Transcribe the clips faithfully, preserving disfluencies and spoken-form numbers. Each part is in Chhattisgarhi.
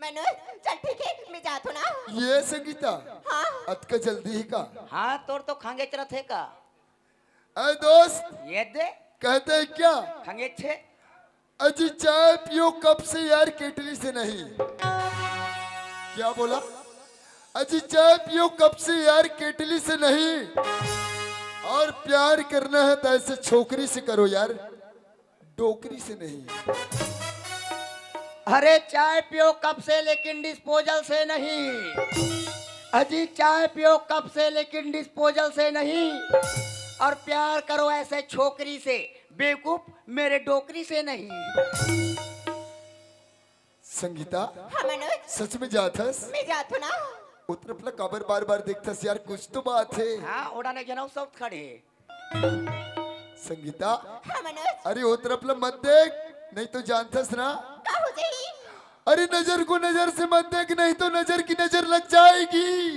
मनोज, चल ठीक है, मैं जात हूँ ना। ये संगीता, हाँ। अतका जल्दी ही का? हाँ, तोर तो खंगेच रथे का। अरे दोस्त, ये दे। कहते हैं क्या? खंगेच है। अजी चाय पियो कप से यार, केटली से नहीं। क्या बोला? अजी चाय पियो कप से यार, केटली से नहीं। और प्यार करना है तो ऐसे छोकरी से करो यार, डोकरी से नहीं। अरे चाय पियो कप से, लेकिन डिस्पोजल से नहीं। अजी चाय पियो कप से, लेकिन डिस्पोजल से नहीं। और प्यार करो ऐसे छोकरी से, बेवकूफ, मेरे डोकरी से नहीं। संगीता, हाँ मनोज। सच में जात हस? मैं जात हूँ ना। ओ तरफ ला काबर बार बार देखथस यार, कुछ तो बात है। हाँ, ओड़ा ने जनऊ सब खड़े। संगीता, हाँ मनोज। अरे ओ तरफ ला मत देख, नहीं तो जानथस ना। का हो जाही? अरे नजर को नजर से मत देख, नहीं तो नजर की नजर लग जाएगी।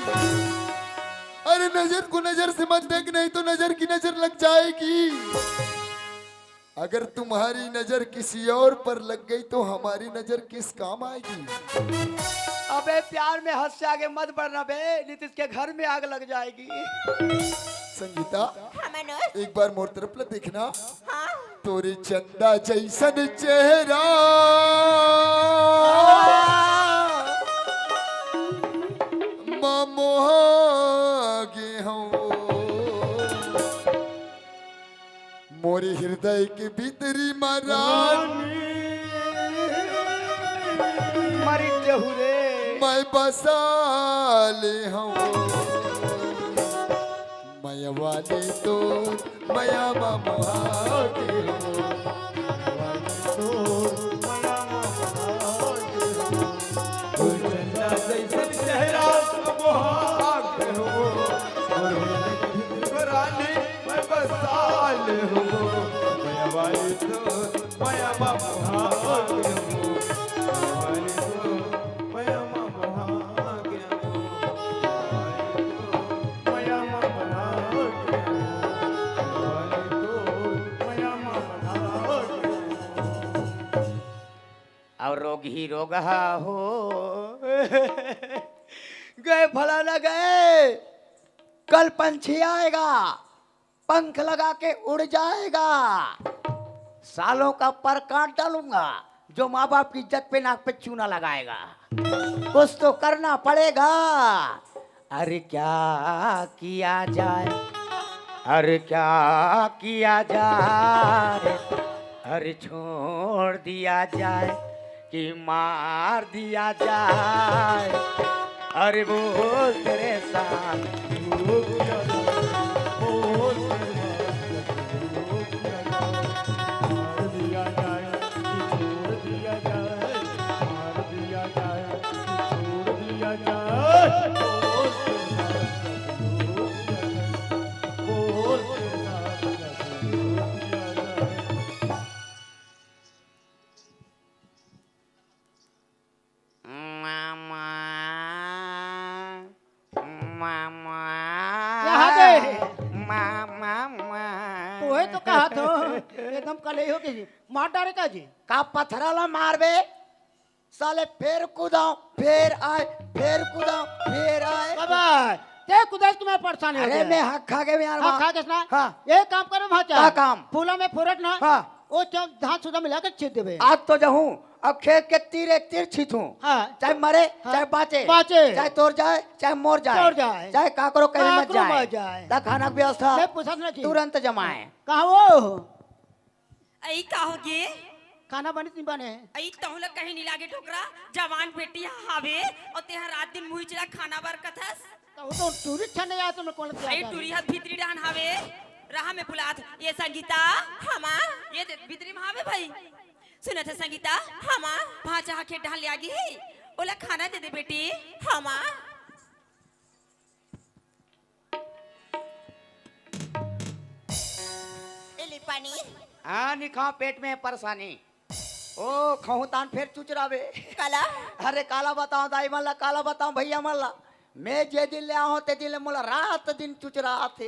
अरे नजर को नजर से मत देख, नहीं तो नजर की नजर लग जाएगी। अगर तुम्हारी नजर किसी और पर लग गई तो हमारी नजर किस काम आएगी? अबे प्यार में हद से आगे मत बढ़ना बे, नीतीश के घर में आग लग जाएगी। संगीता, हाँ मनोज। एक बार मोर तरफ ला देखना। हाँ। तोरे चंदा जैसन चेहरा मा मोहा गे हूँ। मोरे हृदय के भीतरी मा रानी मरी जहू रे। मैं बसा ले हूँ मया वाली तो मया मा मोहा गे हूँ। और रोगही रोगहा हो गए, फलाना गए, कल पंछी आएगा, पंख लगा के उड़ जाएगा। सालों का पर काट डालूंगा जो माँ बाप की इज्जत पे नाक पे चूना लगाएगा। कुछ तो करना पड़ेगा। अरे क्या किया जाए, अरे क्या किया जाए, अरे छोड़ दिया जाए कि मार दिया जाए। अरे बोल तेरे साथ मामा, मामा। यहाँ दे। मामा, मामा। तू है तो कहा तो एकदम कले हो के जी। मार डारे का जी? का पथरा ला मारबे? साले फेर कूदाओ, फेर आए, फेर कूदाओ, फेर आए। बाबा, ते कुदाई तुम्हें परेशान हो अरे गया। मैं हक खा के यार हाँ, वहाँ। खा के सुना। हाँ। एक काम करो वहाँ का चल। काम? फूला में फुरट ना। हाँ। वो चल धान सुधा मिला के छीट देबे। आज तो जाऊँ, अब खेत के तीर एक तीर छीटूं। हाँ। चाहे मरे, हाँ। चाहे बाँचे, बाँचे। चाहे तोर जाए, चाहे मोर जाए, तोर जाए। चाहे काकरो कहीं मत काकरो जाए। मत जाए। ता खाना के व्यवस्था मैं पूछत ना जी। तुरंत जमाए। कहाँ वो? अई का होगे? खाना बनिस नहीं बने? अई तहूँ ला कहीं नहीं लागे डोकरा, जवान बेटी हावे, अउ तेहा रात दिन मुही चला खाना बर कथस। तो वो तो टूरी छने आया तो मैं कौन किया अई था? टूरी हा भीतरी डाहन हावे, रहा मैं बुलात। ये संगीता, हमा, ये दे, भीतरी में हावे भाई। सुनत है संगीता, हमा, भांचा हा खेत डाहन ले आगी है, ओला खाना दे दे बेटी, हमा। ए ले पानी। हाँ, निखा पेट में परेशानी। ओ, खहुतान फेर चुचरावे। काला? अरे, काला बताओ दाई मन ला, काला बताओ भैया मन ला। मैं जे दिन ले आहों, ते दिन ले मोला रात दिन चुचरा आथे।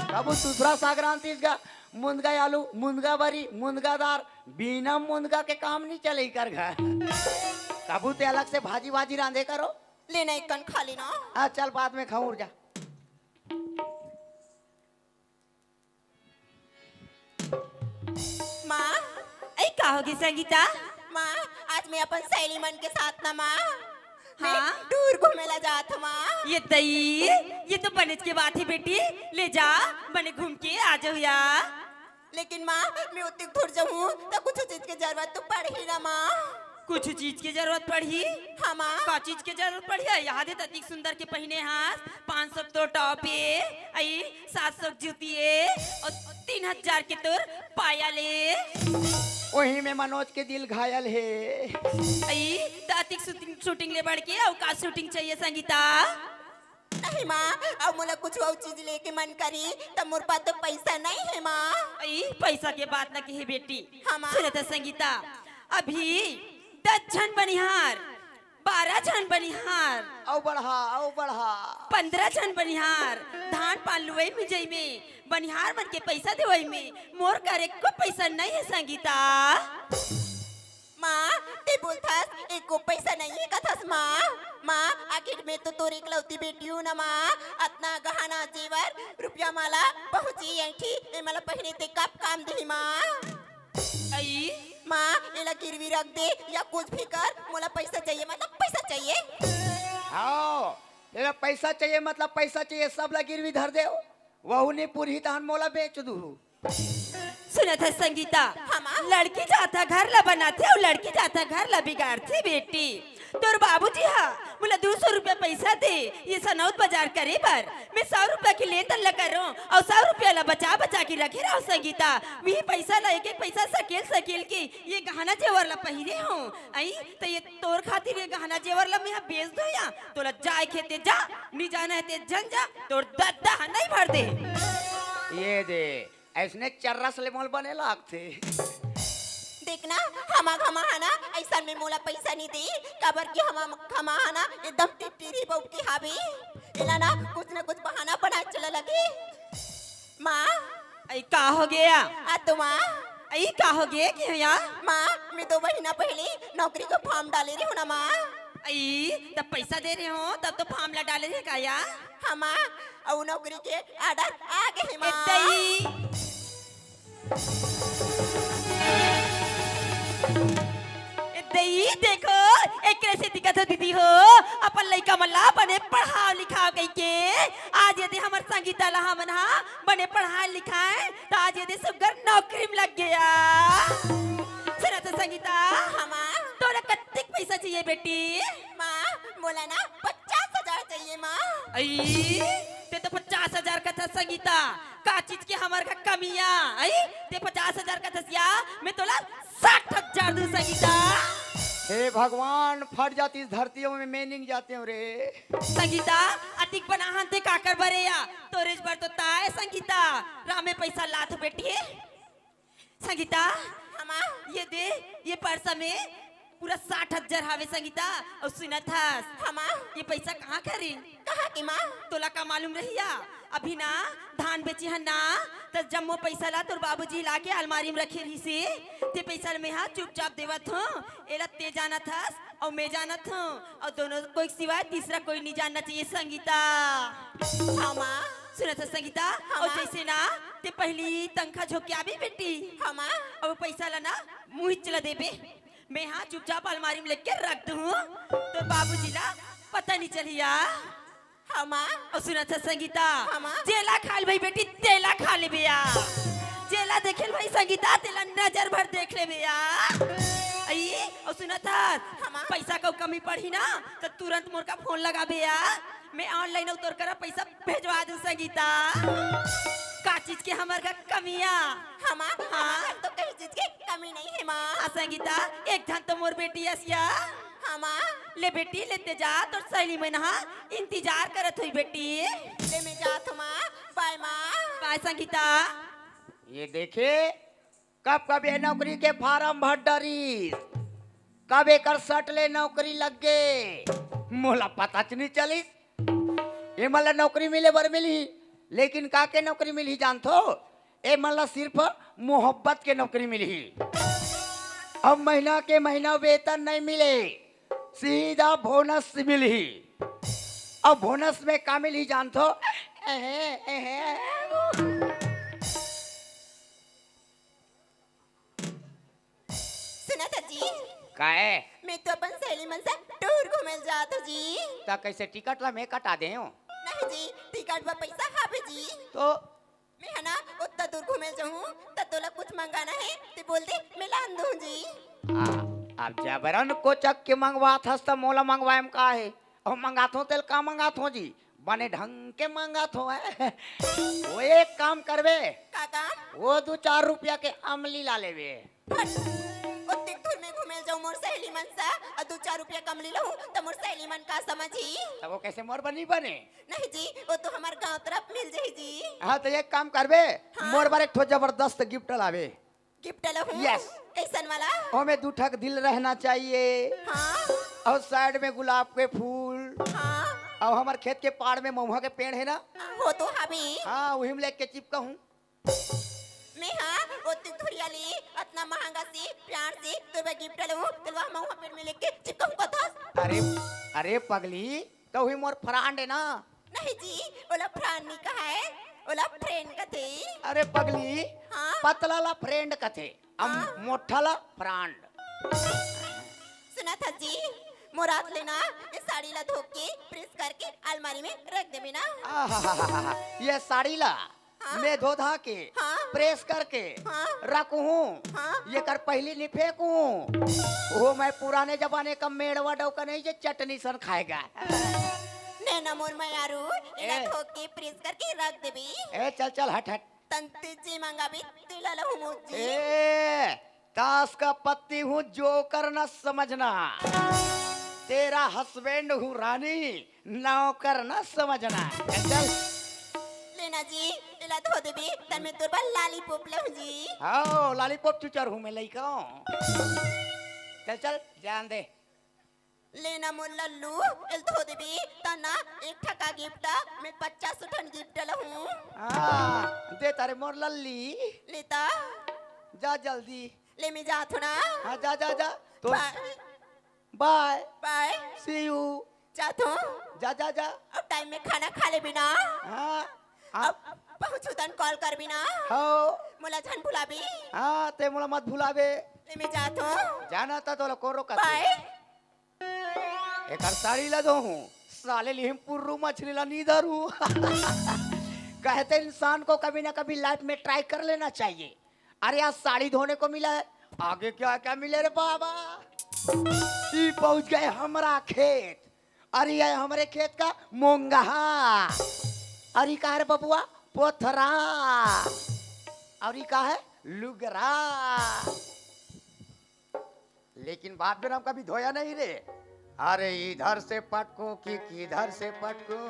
कभू सुसरा सागरान तीस गा, मुंदगा आलू, मुंदगा बरी, मुंदगा दार, बिना मुंदगा के काम नहीं चले कर घर। तभू ते अलग से भाजी वाजी रांधे करो। ले ना, एक कन खा लेना। हाँ, चल, बाद में खाऊं, जा। माँ। ऐ, का होगे संगीता? माँ, आज मैं अपन सहेली मन के साथ ना माँ, मैं हाँ? टूर घूमे ला जात हूँ माँ। ये दई, ये तो बनेच के बात हे बेटी, ले जा, बने घूम के आ जाहू या। लेकिन माँ, मैं उतनी दूर जाहूँ तो कुछ चीज के जरूरत तो पड़ही ना माँ। कुछ चीज के जरूरत पड़ही? हाँ माँ। का चीज के जरूरत पड़ही? याद हे, अतिक सुंदर के पहिने हस, पाँच सौ के तोर टॉप ए, अई सात सौ के जूती ए, अउ तीन हजार के तोर पायल ए। ओही में मनोज के दिल घायल हे। अई, त अतिक शूटिंग, शूटिंग ले बढ़ के अउ का शूटिंग चाहिए संगीता? नहीं माँ, अब मोला कुछ अउ चीज लेके मन करी, त मोर पास तो पैसा नहीं हे माँ। अई, पैसा के बात न कहे बेटी। हाँ माँ। सुनत हे संगीता, अभी दस झन बनिहार, बारह झन बनिहार, अउ बढ़ा, अउ बढ़ा। पन्द्रह झन बनिहार, धान पान लुवई मिंजई में बनिहार मन के पैसा देवई में मोर कर एको पैसा नहीं हे संगीता। माँ, ते बोलथस एको पैसा नहीं हे कथस माँ। माँ, आखिर मैं तो तोर एकलौती बेटी हूँ ना माँ, अतना गहना जेवर रुपया माला पहुँची ऐठी, ए मला पहिने ते कब काम देही माँ? अई? माँ, एला गिरवी रख दे या कुछ भी कर, मोला पैसा चाहिए, मतलब पैसा चाहिए। हाँ, तेला पैसा चाहिए, मतलब पैसा चाहिए, सब ला गिरवी धर दे। वहू नहीं पूरही तहन मोला बेच दूहू। सुनत हे संगीता, हाँ, माँ। लड़की जात हे घर ला बनाथे अउ लड़की जात हे घर ला बिगाड़थे बेटी। तोर बाबूजी हा मोला दू सौ रुपया पैसा दे, ये सनौत बाजार करे बर। मैं सौ रुपया के लेन देन ला करों अउ सौ रुपया ला बचा बचा के रखे रहूं संगीता। मैं पैसा ला एक एक पैसा सकेल सकेल के ये गहना जेवर ला पहिरे हूँ। अई, त ये तोर खातिर ये गहना जेवर ला मैं हा बेच दूं या? तोला जाए के हे ते जा, नी जाना हे ते झन जा, तोर दद्दा हा नहीं भर दे। ये दे, अइसने चर्रस ले मोल बने लागथे। देख ना, हमा घमा हा ना, अइसन में मोला पैसा नहीं दे, काबर कि हमा घमा हा ना, एकदम टिटरी बउकी हावे। एला ना, कुछ ना कुछ बहाना बनाए चला लगे। माँ। अई का होगे? आ तो माँ। अई का होगे कि या? माँ, मैं दो महीना पहले नौकरी का फॉर्म डाले रहे हूँ ना माँ। अई, तब पैसा दे रहे हो, तब तो फॉर्म ला डाले रहे का या? हाँ माँ, अउ नौकरी के ऑर्डर आ गए हे ए माँ। दई। ए दई, देखो, एकरे से दिखत हो दीदी हो, अपन लइका मन ला बने पढ़ाव लिखाव कहिके। आज यदि हमर संगीता ला हमन हा बने पढ़ाए लिखाए, त आज यदि सुग्घर नौकरी में लग गया। सुनत हे संगीता, हाँ माँ। तोला कत्तेक पैसा चाहिए बेटी? माँ, मोला ना पचास हजार चाहिए माँ। अई, ते तो पचास हजार कथस संगीता, का चीज के हमर घर कमिया? अई, ते पचास हजार कथस या, मैं तोला साठ हजार दूं संगीता। हे भगवान, फट जाती इस धरतियों में, मैं निंग जाते हूँ रे। संगीता, अतिक बनाहन ते काकर बरे या? तोरेच बर तो ताय संगीता, रामे पैसा लात बेटी। संगीता, हाँ माँ। ये दे, ये पर्स में पूरा साठ हजार हावे संगीता, अउ सुनत हस? हाँ माँ। ये पैसा कहाँ के रे? कहाँ के माँ? तोला का मालूम रहिया? अभी ना धान बेचे हन ना, त जम्मो पैसा ला तोर बाबूजी ला के अलमारी में रखे रहिसे। ते पैसा ल मेहा चुपचाप देवत हूँ, एला ते जानत हस अउ मैं जानत हूँ, अउ दोनों कोई सिवाय तीसरा कोई नहीं जानना चाहिए संगीता। हाँ माँ। सुनत हस संगीता? हाँ अउ माँ। जैसे ना ते पहली तनखा झोंके आबे बेटी। हाँ माँ। अउ पैसा ला ना मुहिच ला देबे, मेहा चुपचाप अलमारी में लेके रख दूँ, तोर बाबूजी ला पता नहीं चलिया। हाँ माँ। अउ सुनत हस संगीता? हाँ माँ। जेला खा ले भाई बेटी, तेला खा ले भैया। जेला देखे ले भाई संगीता, तेला नजर भर देख ले भैया। अई, अउ सुनत हस? हाँ माँ। पैसा का कमी पड़ही ना, त तुरंत मोर का फोन लगा भैया। मैं online अउ तोर करा पैसा भेजवा दूँ संगीता। का चीज के हमर का कमिया? हाँ माँ, हाँ। हमर तो कहीं चीज के कमी नहीं हे माँ। हाँ संगीता, एक झन तो मोर बेटी अस या। हाँ माँ। ले बेटी, ले ते जा, तोर सहेली मन हा इंतजार करत होही बेटी। ले मैं जात हूँ माँ, bye माँ। Bye संगीता। ये देखे, कब कब ये नौकरी के फारम भर डरिस, कब एकर सट ले नौकरी लग गे, मोला पता च नहीं चलिस। एमन ला नौकरी मिले बर मिलही, लेकिन का के नौकरी मिलही जानथो? एमन ला सिर्फ मोहब्बत के नौकरी मिलही। अब महीना के महीना वेतन नहीं मिले, सीधा बोनस मिलही। अब बोनस में का मिलही जानथो? एहे, एहे। सुनत हव जी? काहे? मैं तो अपन सहेली मन से टूर घूमे ल जात हव जी। त कैसे टिकट ला मैं कटा दे हूँ? नहीं जी, टिकट बर पैसा हावे जी। तो मैं ह ना उतना दूर घूमे ल जाहूँ, त तोला कुछ मंगाना हे ते बोल दे, मैं लान दूँ जी। आ, अब जबरन कोचक के मंगवात हस त मोला मंगवाए म का हे? अउ मंगाथों तेल का मंगाथों जी? बने ढंग के मंगाथों, हैं? वो एक काम करबे, का काम? वो दू चार रुपया के अमली ला लेबे। हट! ओतिक दूर में घूमे ल जाऊं मोर सहेली मन सा, अउ दू चार रुपया के अमली लहूं, त मोर सहेली मन का समझही? तब वो कैसे मोर बनी बने? नहीं जी, वो तो हमार गांव तरफ मिल जाही जी। हाँ, त एक काम करबे, हाँ। मोर बर एक ठो जबरदस्त गिफ्ट लाबे। गिफ्ट लहूं? Yes। कैसन वाला? ओमे दू ठक दिल रहना चाहिए। हाँ। अउ साइड में गुलाब के फूल। हाँ। अउ हमर खेत के पाड़ में महुआ के पेड़ हे ना? हाँ, वो तो हवे। हाँ, उही में लेके चिपका हूँ। मैं हाँ, वो तुथुरिया ली, अतना महंगा सी, प्यार सी, तोर बर गिफ्ट लहूं, तेला महुआ पेड़ में लेके चिपका हूँ कथस। अरे, अरे पगली, त उही मोर फ्रांड हे ना? नहीं जी, ओला फ्रांड नहीं कहे, ओला फ्रेंड कथे। अरे पगली, हाँ? पतला ला फ्रेंड कथे, अउ हाँ? मोठा ला फ्रांड। सुनत हव जी, मोर हाथ ले ना, ये साड़ी ला धो के, प्रेस करके, अलमारी में रख देबे ना। आहाहाहा, ये साड़ी ला हाँ? मैं धो धा के, हाँ? प्रेस करके हाँ? रखूं, हाँ? ये कर पहली नहीं फेंकूं। वो मैं पुराने जमाने का मेड़वा डौका नहीं, जो चटनी सन खाएगा। नैना मोर मयारू, एला ए। धो के प्रेस करके रख देबे। ए, चल, चल, हट, हट। तंते जे मंगाबे, तेला लहूं मोजी। ए, ताश का पत्ती हूँ, जोकर न समझना। तेरा हस्बैंड हूँ रानी, नौकर न समझना। चल, चल। लेना जी, एला धो देबे, त मैं तोर बर लॉलीपॉप लहूं जी। हाँ, लॉलीपॉप चुचर हूँ मैं, लइका हूँ। चल, चल, जान दे। लेना मोर लल्लू, एला धो देबे, त ना एक ठका गिफ्ट, मैं पचास ठन गिफ्ट लहूं। हाँ, दे तारे मोर लल्ली। लेता। जा जल्दी। ले मैं जात हूं ना। हाँ, जा, जा, जा। तो बाय। बाय। बाय। See you। जात हूं। जा, जा, जा। अब टाइम में खाना खा लेबे ना। हाँ। अब पहुंचू तन कॉल करबे ना। हाँ। मोला झन भुलाबे। हाँ, ते मोला मत भुलाबे। ले मैं जात हूं। जाना त तोला को रोकत हे? बाय। एकर साड़ी ला दो हूँ, साले लिहिम पुर्रू मछली ला नी धरू। कहते इंसान को कभी ना कभी लाइफ में ट्राई कर लेना चाहिए। अरे, आज साड़ी धोने को मिला है, आगे क्या क्या मिले रे बाबा। ई पहुंच गए हमरा खेत। अरे, ये हमरे खेत का मोंगहा। अरे, का रे बबुआ? पोथरा। अरे, का है? लुगरा। लेकिन बाप जनम कभी धोया नहीं रे। अरे, इधर से पटकूं कि किधर से पटकूं?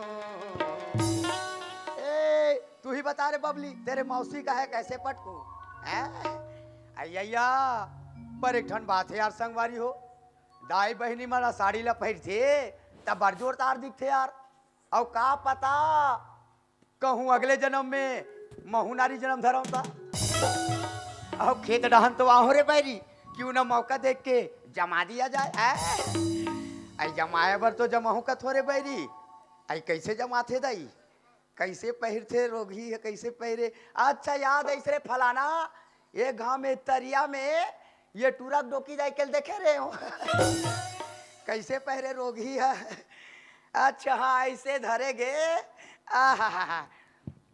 ए, तू ही बता रे बबली, तेरे मौसी का है, कैसे पटकूं? हैं? अय्या, पर एक ठन बात हे यार संगवारी हो, दाई बहिनी मन ला साड़ी ला पहिरथे, त बड़ जोरदार दिखथे यार। अउ का पता, कहूँ अगले जनम में महूं नारी जनम धरंव त। अउ खेत डहन तो आहूं रे बैरी, क्यों न मौका देख के जमा दिया जाए। ऐ, ऐ जमाए बर तो जमाहूं कथों रे बैरी, ऐ कैसे जमाथे दाई? कैसे पहिरथे रोगही हे, कैसे पहिरे? अच्छा याद आइस रे फलाना, ए घाम ए तरिया में ये टूरा के डोकी दाई के ल देखे रे हो। कैसे पहिरे रोगही हे? अच्छा हाँ, ऐसे धरे गे। आहा।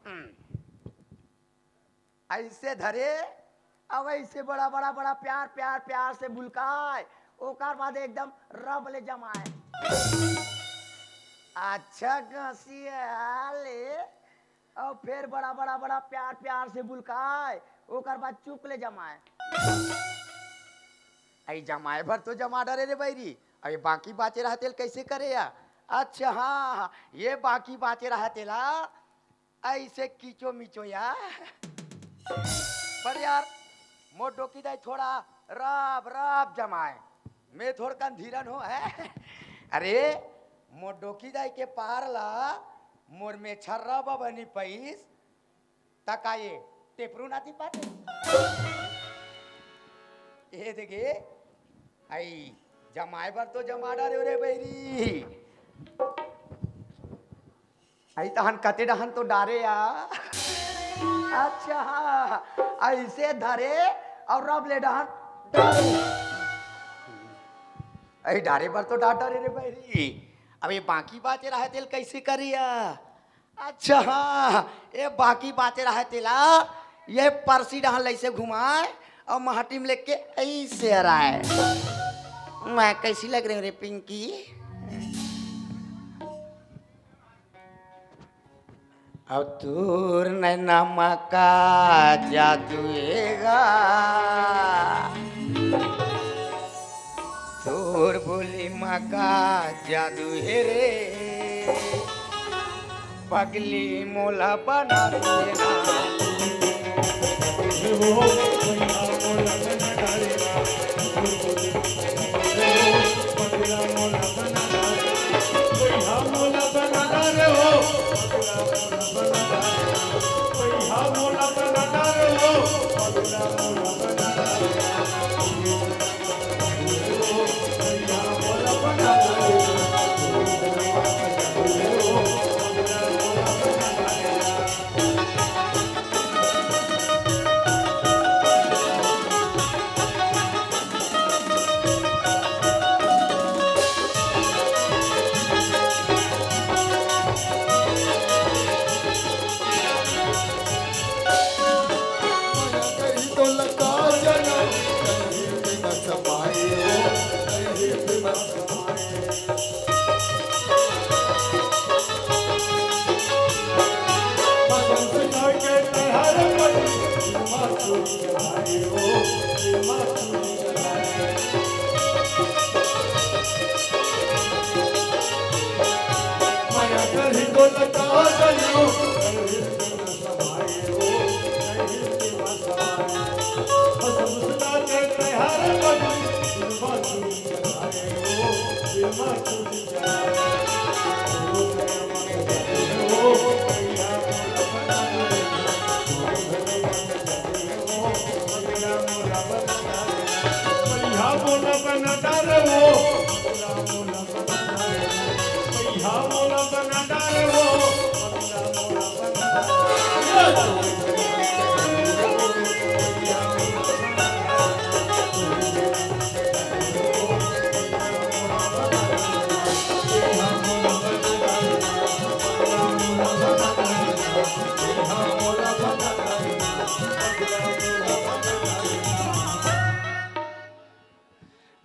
हम्म। ऐसे धरे, अब ऐसे बड़ा, बड़ा, बड़ा प्यार, प्यार, प्यार से बुलकाए, ओकर बाद एकदम रब ले जमाए। अच्छा घसिया ले, अउ फेर बड़ा, बड़ा, बड़ा प्यार, प्यार से बुलकाए, ओकर बाद चुप ले जमाए। अई जमाए भर तो जमा डरे रे बैरी, अई बाकी बाचे रहा तेल कैसे करे या? अच्छा हाँ, हाँ, ये बाकी बाचे रहा तेला ऐसे कीचो मिचो या। पर यार, मोर डोकी दाई थोड़ा राब राब जमाए, मैं थोड़कन धीरन हो है। अरे, मोर डोकी दाई के पार ला मोर में छर्रा बबनी पैस, तका ये टेपरू ना दी पाते। ये देखे, आई जमाए बर तो जमा डारे रे बहिरी। अई तहन कते डहन तो डारे या। अच्छा, हाँ, अइसे धरे अउ रब ले डहन डारे। अई डारे बर तो डार डारे रे बहिरी। अब ये बाकी बाचे रहे तेला कइसे करिया? अच्छा, हाँ, ये बाकी बाचे रहे तेला, ये परसी डहन ल अइसे घुमाए अउ महटी म लेके अइसे अराए। मैं कइसी लग रही हूँ रे पिंकी? अब तोर नैना म का जादू हे गा, तोर बोली म का जादू हे रे, पगली मोला बना दे ना।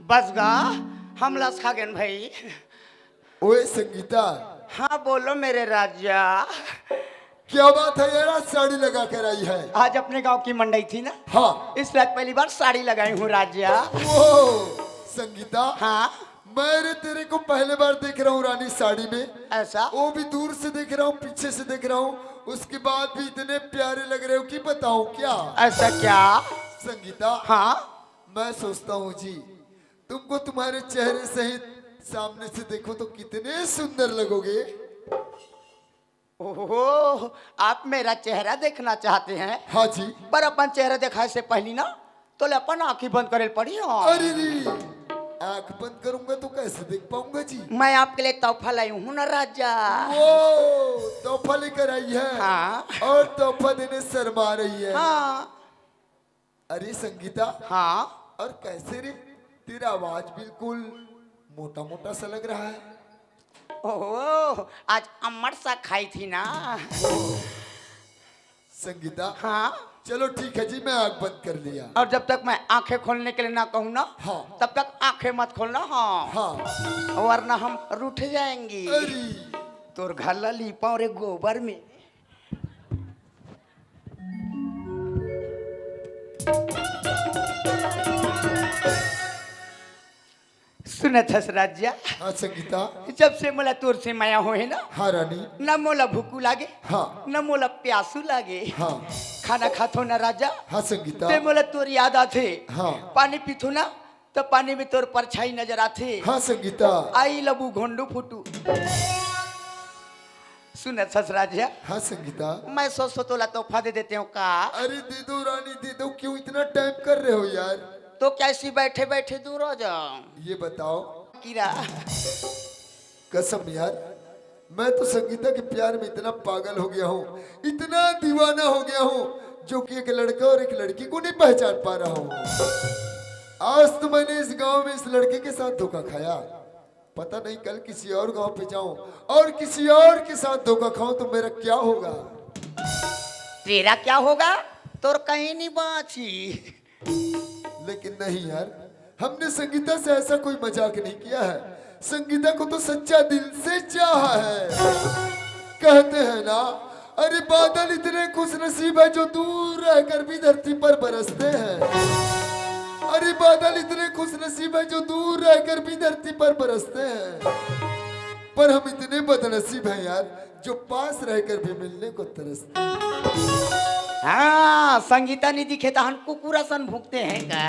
बस गा, हमला खा गेन भाई। ओए संगीता। हाँ, बोलो मेरे राजा। क्या बात है यार, आज साड़ी लगा कर आई है। आज अपने गांव की मंडई थी ना। हाँ। इस लायक पहली बार साड़ी लगाई हूँ राजा। ओ संगीता। हाँ। मैं रे तेरे को पहले बार देख रहा हूँ रानी साड़ी में। ऐसा? वो भी दूर से देख रहा हूँ, पीछे से देख रहा हूँ, उसके बाद भी इतने प्यारे लग रहे हो कि बताऊँ क्या? ऐसा क्या? संगीता। हाँ। मैं सोचता हूँ जी, तुमको तुम्हारे चेहरे सहित सामने से देखो तो कितने सुंदर लगोगे। ओहो, आप मेरा चेहरा देखना चाहते हैं? हाँ जी। पर अपन चेहरा दिखाए से पहली ना, तोला अपन आँखी बंद करे पड़ी हो। अरे रे, आँख बंद करूंगा तो कैसे देख पाऊंगा जी? मैं आपके लिए तोहफा लाई हूँ ना राजा। ओ, तोहफा लेकर आई है? हाँ। और तोहफा देने शर्मा रही है? हाँ। अरे संगीता। हाँ। और कैसे रे, तेरा आवाज बिल्कुल मोटा मोटा सा लग रहा है। ओहो, आज अम्मट सा खाई थी ना। संगीता। हाँ। चलो ठीक है जी, मैं आंख बंद कर लिया। और जब तक मैं आंखें खोलने के लिए ना कहूँ ना, हाँ। तब तक आंखें मत खोलना, हाँ। हाँ। वरना हम रूठ जाएंगे। अरे। तोर घर ला लीपा रे गोबर में। सुनत हस राजा? हाँ संगीता। जब से मोला तोर से मया होहे ना, हाँ रानी। न मोला भूखू लागे, हाँ। न मोला प्यासू लागे। हाँ। खाना खाथो ना राजा, हाँ संगीता। ते मोला तोर याद आथे। हाँ। पानी पीथो ना, त पानी में तोर परछाई नजर आथे। हाँ संगीता। आई लबू घोंडू फुटू। सुनत हस राजा? हाँ संगीता। मैं सोचो तोला तोहफा दे देते हो का? अरे दे दो रानी, दे दो, क्यों इतना टाइम कर रहे हो यार? तो क्या इसी बैठे बैठे दूर हो जाओ? ये बताओ। कीरा। कसम यार, मैं तो संगीता के प्यार में इतना पागल हो गया हूँ, इतना दीवाना हो गया हूँ, जो कि एक लड़का और एक लड़की को नहीं पहचान पा रहा हूँ। आज तो मैंने इस गांव में इस लड़के के साथ धोखा खाया, पता नहीं कल किसी और गांव पे जाऊं और किसी और के साथ धोखा खाऊं तो मेरा क्या होगा? तेरा क्या होगा? तोर कहीं नहीं बाची। लेकिन नहीं यार, हमने संगीता से ऐसा कोई मजाक नहीं किया है। संगीता को तो सच्चा दिल से चाहा है। कहते हैं ना, अरे बादल इतने खुशनसीब है जो दूर रहकर भी धरती पर बरसते हैं। अरे बादल इतने खुशनसीब है जो दूर रहकर भी धरती पर बरसते हैं। पर हम इतने बदनसीब हैं यार, जो पास रहकर भी मिलने को तरसते हैं। हाँ, संगीता नहीं दिखे तो हम कुकुर असन भूखते हैं का?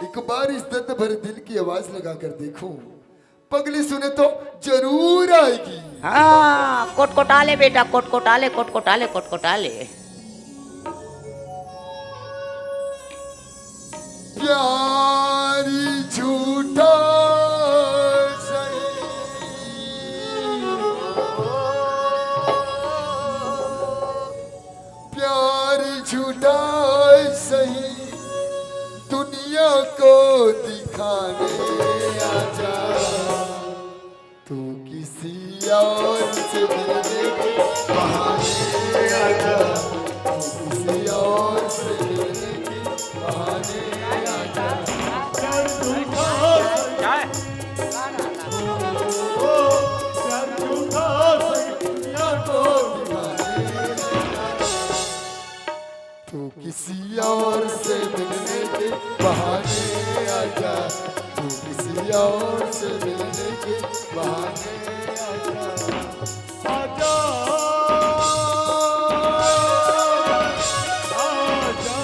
एक बार इस दर्द भरे दिल की आवाज लगा कर देखो, पगली सुने तो जरूर आएगी। हाँ, कोटकोटा ले बेटा, कोटकोटा ले, कोटकोटा ले, कोटकोटा ले। प्यारी झूठा सही, प्यारी झूठा सही, दुनिया को दिखाने आजा। तू किसी और से मिलने के बहाने आजा, तू किसी और से मिलने के बहाने आजा। क्या है? तू किसी और से मिलने के बहाने आजा, तू किसी और से मिलने के बहाने आजा। आजा, आजा, आजा,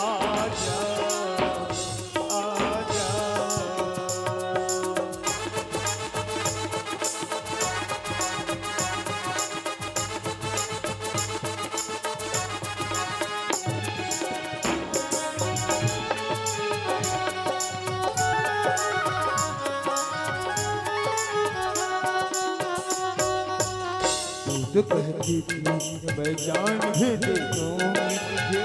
आजा, आजा। तू तो कहती थी मैं जान भी दे दूंगी तुझे,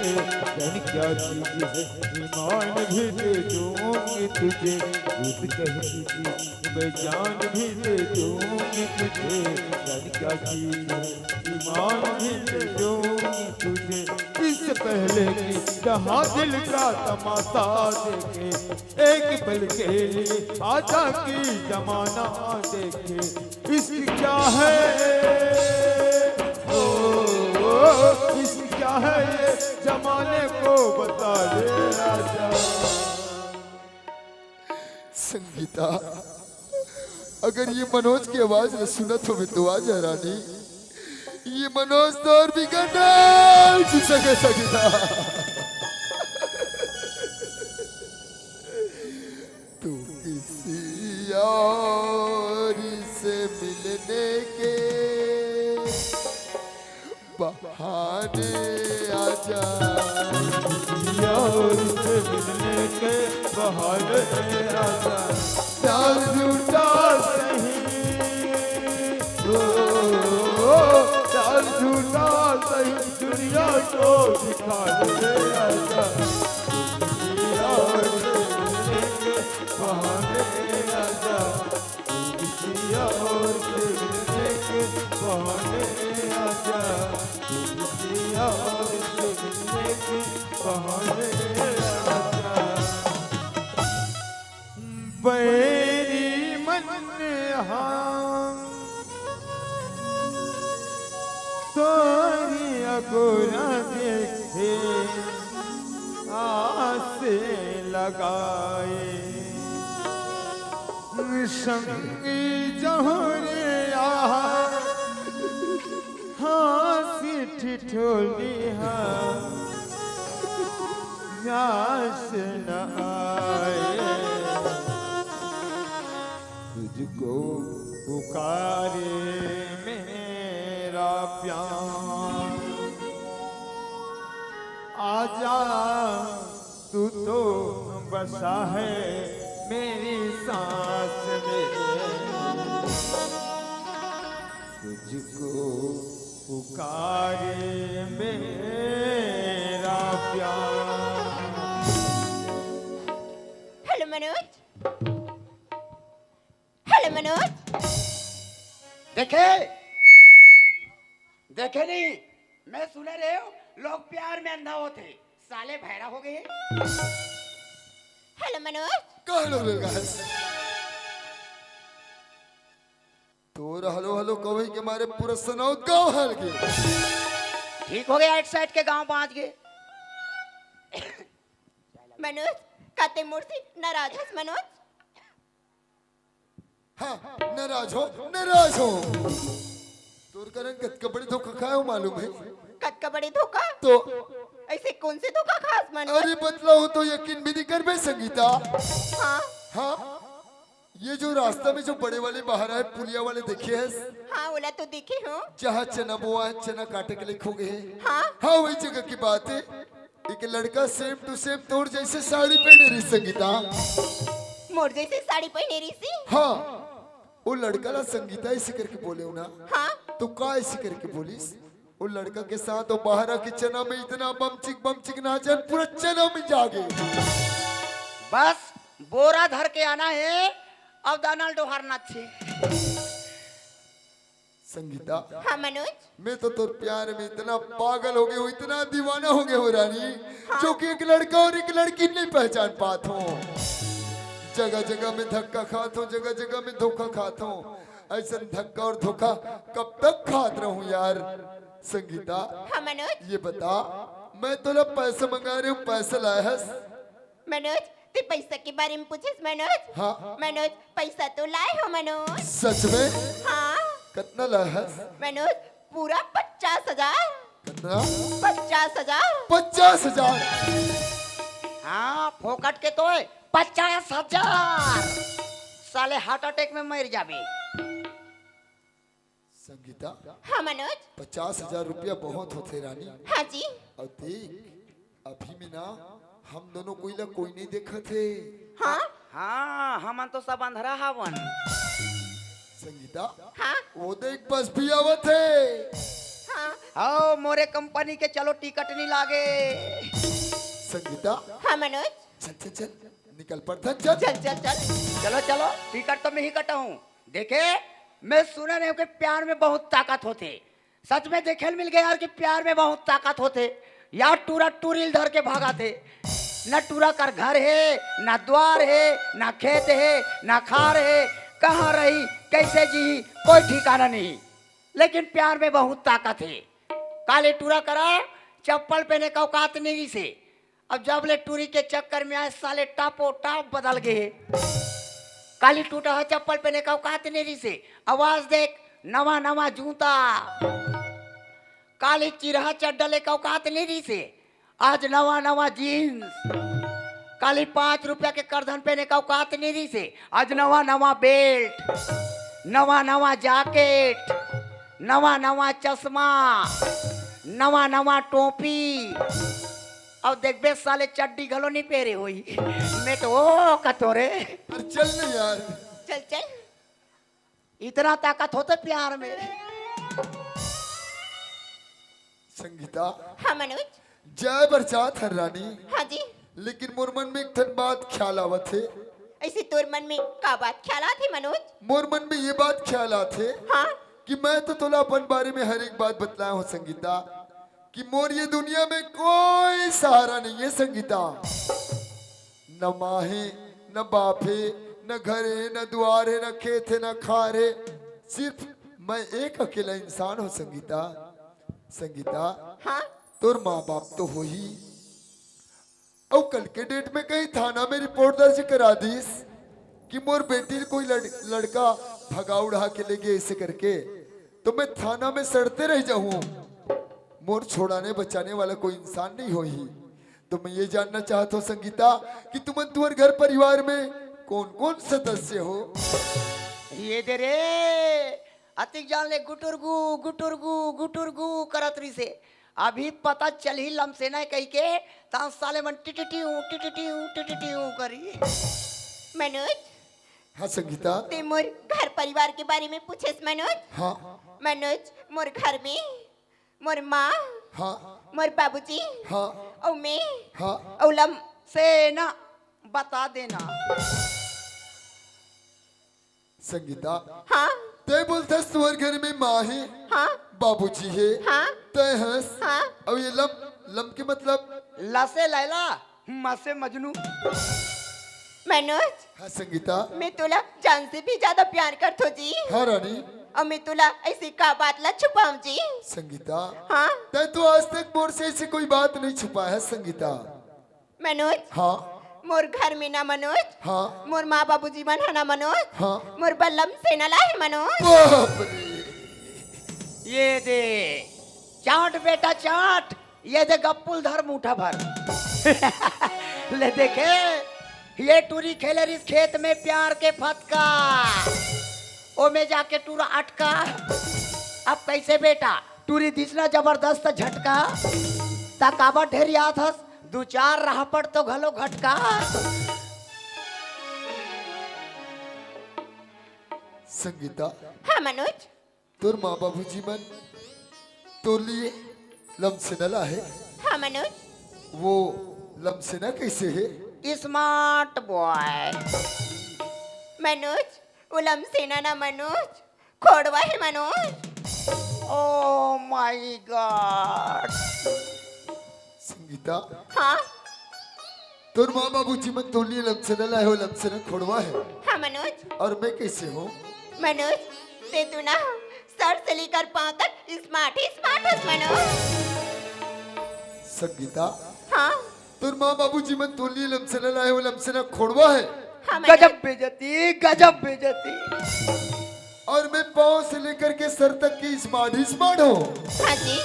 जान क्या चीज है ईमान भी दे दूंगी तुझे। तू तो कहती थी मैं जान भी दे दूंगी तुझे, जान क्या चीज है ईमान भी दे दूंगी तुझे। इससे पहले कि जहां दिल का तमाशा देखे, एक पल के लिए आजा कि जमाना देखे। इश्क क्या है, ओ, ओ, इश्क क्या है ये जमाने को बता दे आजा। संगीता, अगर ये मनोज की आवाज न सुनत होवे तो आजा रानी, ये मनोज तो और भी गंडा जी सके सकेगा। तू किसी और से मिलने के बहाने आजा। किसी और से मिलने के बहाने आजा। प्यार झूठा सही, ओ, प्यार झूठा सही, दुनिया को दिखाने आजा। किसी और से मिलने के बहाने आजा। किसी और से मिलने के बहाने आजा, किसी और से मिलने के बहाने आजा। बैरी मन हम तोरी अगोरा देखे आस लगाए। संगी जहरे आ, हंसी ठिठोली हा, यास न आए। तुझको पुकारे मेरा प्यार। आजा, तू तो बसा है मेरी सांस में, तुझको पुकारे मेरा प्यार। Hello Manoj, hello Manoj. देखे, देखे नहीं, मैं सुने रहे हूँ, लोग प्यार में अंधा होते, साले भैरा हो गए। हेलो मनोज। का हेलो रे गाइस? तोर हेलो हेलो कवई के मारे पूरा सनौत गांव हल गए। ठीक हो गया, एक साइड के गांव बांच गए। मनोज, का ते मोर से नाराज हस मनोज? हाँ, नाराज हो, नाराज हो। तोर कारण कतका बड़े धोखा खाए हो मालूम है? कतका बड़े धोखा? तो ऐसे कौन से धोखा खास मनोज? अरे बतलाओ तो यकीन भी नहीं करबे संगीता। हाँ। हाँ, ये जो रास्ता में जो बड़े वाले बाहर आए पुलिया वाले देखे है? हाँ, ओला तो देखे हो। जहाँ चना बोआ है, चना काटे के लिए खो गए हैं। हाँ। हाँ, वही जगह की बात है। एक लड़का same to same तोर जैसे साड़ी पहने रही संगीता। मोर जैसे साड़ी पहने रही सी? हाँ, वो लड़का ला संगीता ऐसे करके बोले हो ना। हाँ। तो का ऐसे करके बोलिस? वो लड़का के साथ वो बाहर के चना में इतना बमचिक बमचिक नाचन, पूरा चना में जागे। बस बोरा धर के आना है, अब दाना डोहारना छे। संगीता, हाँ मनोज। मैं तो तोर प्यार में इतना पागल हो गया हूँ, इतना दीवाना हो गया हूँ रानी, हाँ। जो कि एक लड़का और एक लड़की नहीं पहचान पात हूँ। जगह जगह में धक्का खात हूँ, जगह जगह में धोखा खात हूँ। ऐसा धक्का और धोखा कब तक खात रहूँ यार? संगीता, हाँ मनोज। ये बता, मैं तोला पैसा मंगा रहे हूँ, पैसा लाया हस? मनोज, ते पैसा के बारे में पूछिस मनोज? हाँ। मनोज, पैसा तो लाए हो मनोज। सच में? हाँ। कितना लाया हस? मनोज, पूरा पचास हजार। कितना? पचास हजार। पचास हजार? हाँ, फोकट के तो है पचास हजार। साले heart attack में मर जाबे। संगीता, हाँ मनोज। पचास हजार रुपया बहुत होथे रानी। हाँ जी। और देख, अभी में ना हम दोनों कोई ला कोई नहीं देखत हे। हाँ। हाँ, हमन तो सब अंधरा हवन। संगीता, हाँ। वो देख बस भी आवत हे। हाँ। आओ मोरे कंपनी के, चलो टिकट नहीं लागे। संगीता। हाँ मनोज। चल चल चल, निकल पड़थन, चल। चल चल चल। चलो चलो, टिकट तो मैं ही कटाऊं। देखे, मैं सुने नहीं हूँ कि प्यार में बहुत ताकत होथे। सच में देखे ल मिल गया यार कि प्यार में बहुत ताकत होथे। यार टूरा टूरी ल धर के भागथे। न टूरा कर घर हे, न द्वार हे, न खेत हे, न खार हे। कहाँ रही, कैसे जी, कोई ठिकाना नहीं। लेकिन प्यार में बहुत ताकत हे। काली टूरा करा चप्पल पहने का औकात नहीं से। अब जब ले टूरी के चक्कर में आए, साले टापो टाप बदल गए हे। काली टूरा चप्पल पहने का औकात नहीं रही से। आवाज देख, नवा नवा जूता। काली चिरहा चड्डा ले का औकात नहीं रही से। आज नवा नवा जींस। काली पाँच रुपया के करधन पहने का औकात नहीं रही से। आज नवा नवा बेल्ट, नवा नवा जैकेट, नवा नवा चश्मा, नवा नवा टोपी। अब देखबे साले चड्डी घलो नहीं पहरे होई। मैं तो ओ कतोरे। अरे चल ना यार। चल चल। इतना ताकत होथे प्यार में। संगीता। हाँ मनोज। जाए बर चाहत हन रानी। हाँ जी। लेकिन मोर मन में एक ठन बात ख्याल आवत हे। ऐसे तोर मन में का बात ख्याल आत हे मनोज? मोर मन में ये बात ख्याल आत हे हाँ। कि मैं तो तोला अपन बारे में हर एक बात बतलाया हूँ संगीता, कि मोर ये दुनिया में कोई सहारा नहीं है संगीता। न माँ हे, न बाप हे, न घर हे, न दुआर हे, न खेत हे, न खार हे। सिर्फ मैं एक अकेला इंसान हूँ संगीता। संगीता, हाँ? तोर माँ बाप तो होही, अउ कल के डेट में कहीं थाना में रिपोर्ट दर्ज करा दीस कि मोर बेटी ल कोई लड़-, लड़का भगा उड़ा के ले गए ऐसे करके, तो मैं थाना में सड़ते रह जाऊँ। मोर छोड़ाने बचाने वाला कोई इंसान नहीं होही। तो मैं ये जानना चाहत हूँ संगीता कि तुमन तुहर घर परिवार में कौन कौन सदस्य हो? ये दे रे, अतिक जान ले गुटुरगु गुटुरगु गुटुरगु करत रहिसे। अभी पता चलही लमसेना कहिके, त साले मन टिटिटिऊ, टिटिटिऊ, टिटिटिऊ करी। मनोज, हाँ संगीता। ते मोर घर परिवार के बारे में पूछेस मनोज। हाँ। मनोज, मोर घर में मोर माँ, हाँ। मोर बाबूजी, हाँ। अउ मैं, हाँ। अउ लम सेना बता देना। संगीता, हाँ। तैं बोलथस तुंहर घर में माँ हे, हाँ। बाबूजी हे, हाँ। तैं हस, हाँ। अउ ये लम, लम के मतलब? लसे लैला, मसे मजनू। मनोज, हाँ संगीता। मैं तोला जान से भी ज्यादा प्यार करथों जी। हाँ रानी। अउ मैं तोला ऐसी का बात ला छुपाऊं जी? संगीता। हाँ। तैं तो आज तक मोर से ऐसी कोई बात नहीं छुपा है संगीता। मनोज। हाँ। मोर घर में ना मनोज। हाँ। मोर माँ बाबूजी मन ह ना मनोज। हाँ। मोर बर लमसेना ला हे मनोज। बाप रे। ये दे, चाट बेटा चाट, ये दे गप्पुल धर मुठा भर। ले देखे, ये टूरी खेले रिस खेत में प्यार के फतका, ओमे जाके टूरा अटका। अब कैसे बेटा, टूरी दिसना जबरदस्त झटका, ता काबर ढेरियात हस, दू चार राहपट तो घलो घटका। संगीता। हाँ मनोज। तोर माँ बाबूजी मन तोर लिए लमसेना ला हे। हाँ मनोज। वो लमसेना कैसे हे? स्मार्ट बॉय। मनोज, वो लमसेना ना मनोज, खोड़वा हे Manoj. Oh my God। Sangeeta. हाँ। तोर माँ बाबूजी मन तोर लिए लमसेना लाए हो, लमसेना खोड़वा हे। हाँ मनोज। और मैं कैसे हूँ? मनोज, ते तो ना सर से लेकर पाँव तक स्मार्ट ही स्मार्ट हस मनोज। संगीता। हाँ। तोर माँ बाबूजी मन तोर लिए लमसेना लाए हो, लमसेना खोड़वा हे। हाँ मनोज। गजब बेइज्जती, गजब बेइज्जती। और मैं पाँव से लेकर के सर तक की स्मार्ट ही स्मार्ट हूँ। हाँ जी।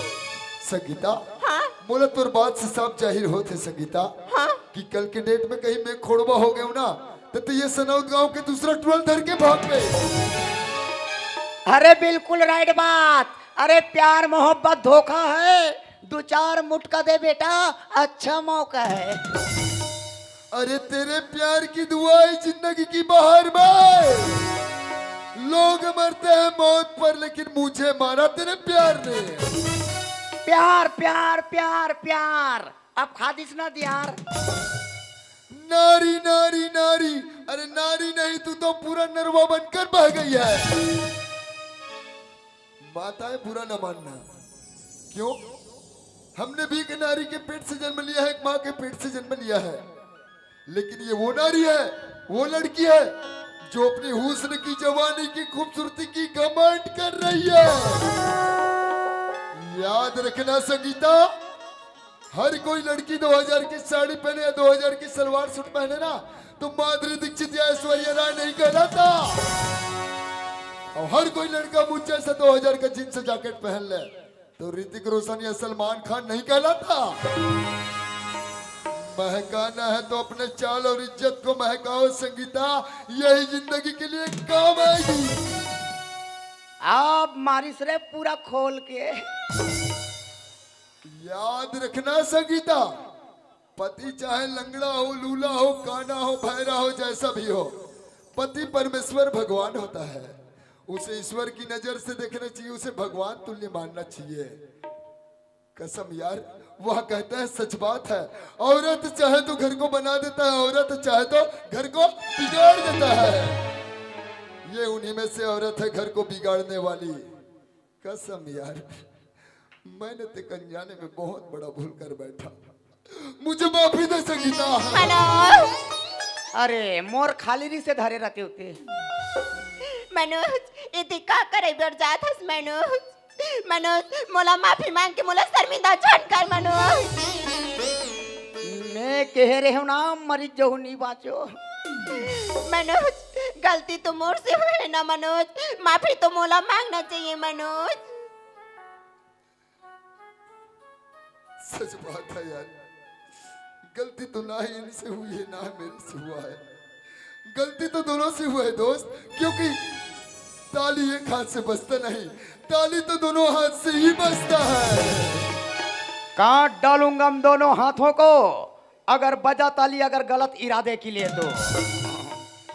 संगीता। हाँ। मोला तोर बात से साफ जाहिर होत हे संगीता। हाँ। कि कल के डेट में कहीं मैं खोड़वा हो गया हूँ ना, तो, तो ये सनौत गांव के दूसरा टुरल धर के भाग गए। अरे बिल्कुल राइट बात। अरे प्यार मोहब्बत धोखा है, दो चार मुटका दे बेटा, अच्छा मौका है। अरे तेरे प्यार की दुआ है जिंदगी की बहार में। लोग मरते हैं मौत पर, लेकिन मुझे मारा तेरे प्यार ने। प्यार, प्यार, प्यार, प्यार। अब खा दिस ना दियार। नारी, नारी, नारी। अरे नारी नहीं, तू तो पूरा नरवा बनकर बह गई है। माताएं, बुरा न मानना। क्यों? हमने भी एक नारी के पेट से जन्म लिया है, एक माँ के पेट से जन्म लिया है, लेकिन ये वो नारी है, वो लड़की है, जो अपनी हुस्न की, जवानी की, खूबसूरती की घमंड कर रही है। याद रखना संगीता, हर कोई लड़की दो हज़ार की साड़ी पहने या दो हज़ार की सलवार सूट पहने ना, तो माधुरी दीक्षित या ऐश्वर्या राय नहीं कहलाता। और हर कोई लड़का मुझ जैसा दो हज़ार का जींस जैकेट पहन ले, तो ऋतिक रोशन या सलमान खान नहीं कहलाता। महकाना है तो अपने चाल और इज्जत को महकाओ संगीता, यही जिंदगी के लिए काम आएगी। आप मारिस रे पूरा खोल के। याद रखना संगीता, पति चाहे लंगड़ा हो, लूला हो, काना हो, भैरा हो, जैसा भी हो, पति परमेश्वर भगवान होता है। उसे ईश्वर की नजर से देखना चाहिए, उसे भगवान तुल्य मानना चाहिए। कसम यार, वह कहते हैं सच बात है, औरत चाहे तो घर को बना देता है, औरत चाहे तो घर को बिगाड़ देता है। ये उन्हीं में से औरत है घर को बिगाड़ने वाली। कसम यार, मैंने तेको अनजाने में बहुत बड़ा भूल कर बैठा, मुझे माफी दे संगीता। मनोज। अरे मोर खाली री से धरे रहते होते। मनोज, इति का करे बर जात हस मनोज? मनोज, मोला माफी मांग के मोला शर्मिंदा झन कर मनोज। मैं कहे रहे हूँ ना, मरी जहू नहीं बाँचो। मनोज, गलती तो मोर से हुए ना मनोज, माफी तो मोला मांगना चाहिए मनोज। सच बात है यार, गलती तो ना ही इनसे हुई है ना मेरे से हुआ है, गलती तो दोनों से हुआ है दोस्त, क्योंकि ताली एक हाथ से बजता नहीं, ताली तो दोनों हाथ से ही बजता है। काट डालूंगा हम दोनों हाथों को, अगर बजा ताली अगर गलत इरादे की ले तो।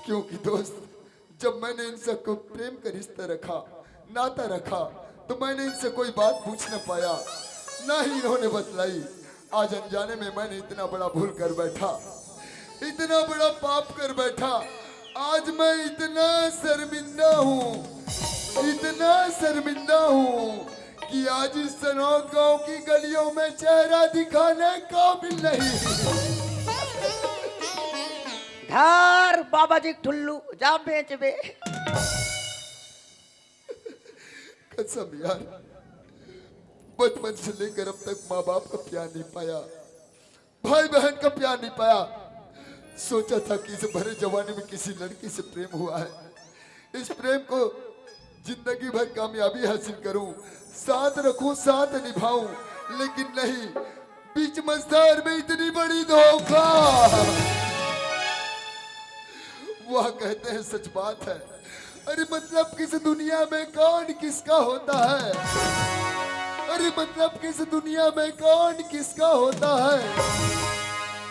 क्योंकि दोस्त, जब मैंने इन सबको प्रेम का रिश्ता रखा, नाता रखा, तो मैंने इनसे कोई बात पूछ न पाया, ना ही इन्होंने बतलाई। आज अनजाने में मैंने इतना बड़ा भूल कर बैठा, इतना बड़ा पाप कर बैठा। आज मैं इतना शर्मिंदा हूँ, इतना शर्मिंदा हूँ कि आज इस सनौत गांव की गलियों में चेहरा दिखाने काबिल नहीं। धर बाबा जी ठुल्लू, जा बेच बे। कसम यार, बचपन से लेकर अब तक माँ बाप का प्यार नहीं पाया, भाई बहन का प्यार नहीं पाया। सोचा था कि इस भरे जवानी में किसी लड़की से प्रेम हुआ है, इस प्रेम को जिंदगी भर कामयाबी हासिल करूं, साथ रखूं, साथ निभाऊं, लेकिन नहीं, बीच मझधार में इतनी बड़ी धोखा। वह कहते हैं सच बात है। अरे मतलब किस दुनिया में कौन किसका होता है? अरे मतलब किस दुनिया में कौन किसका होता है?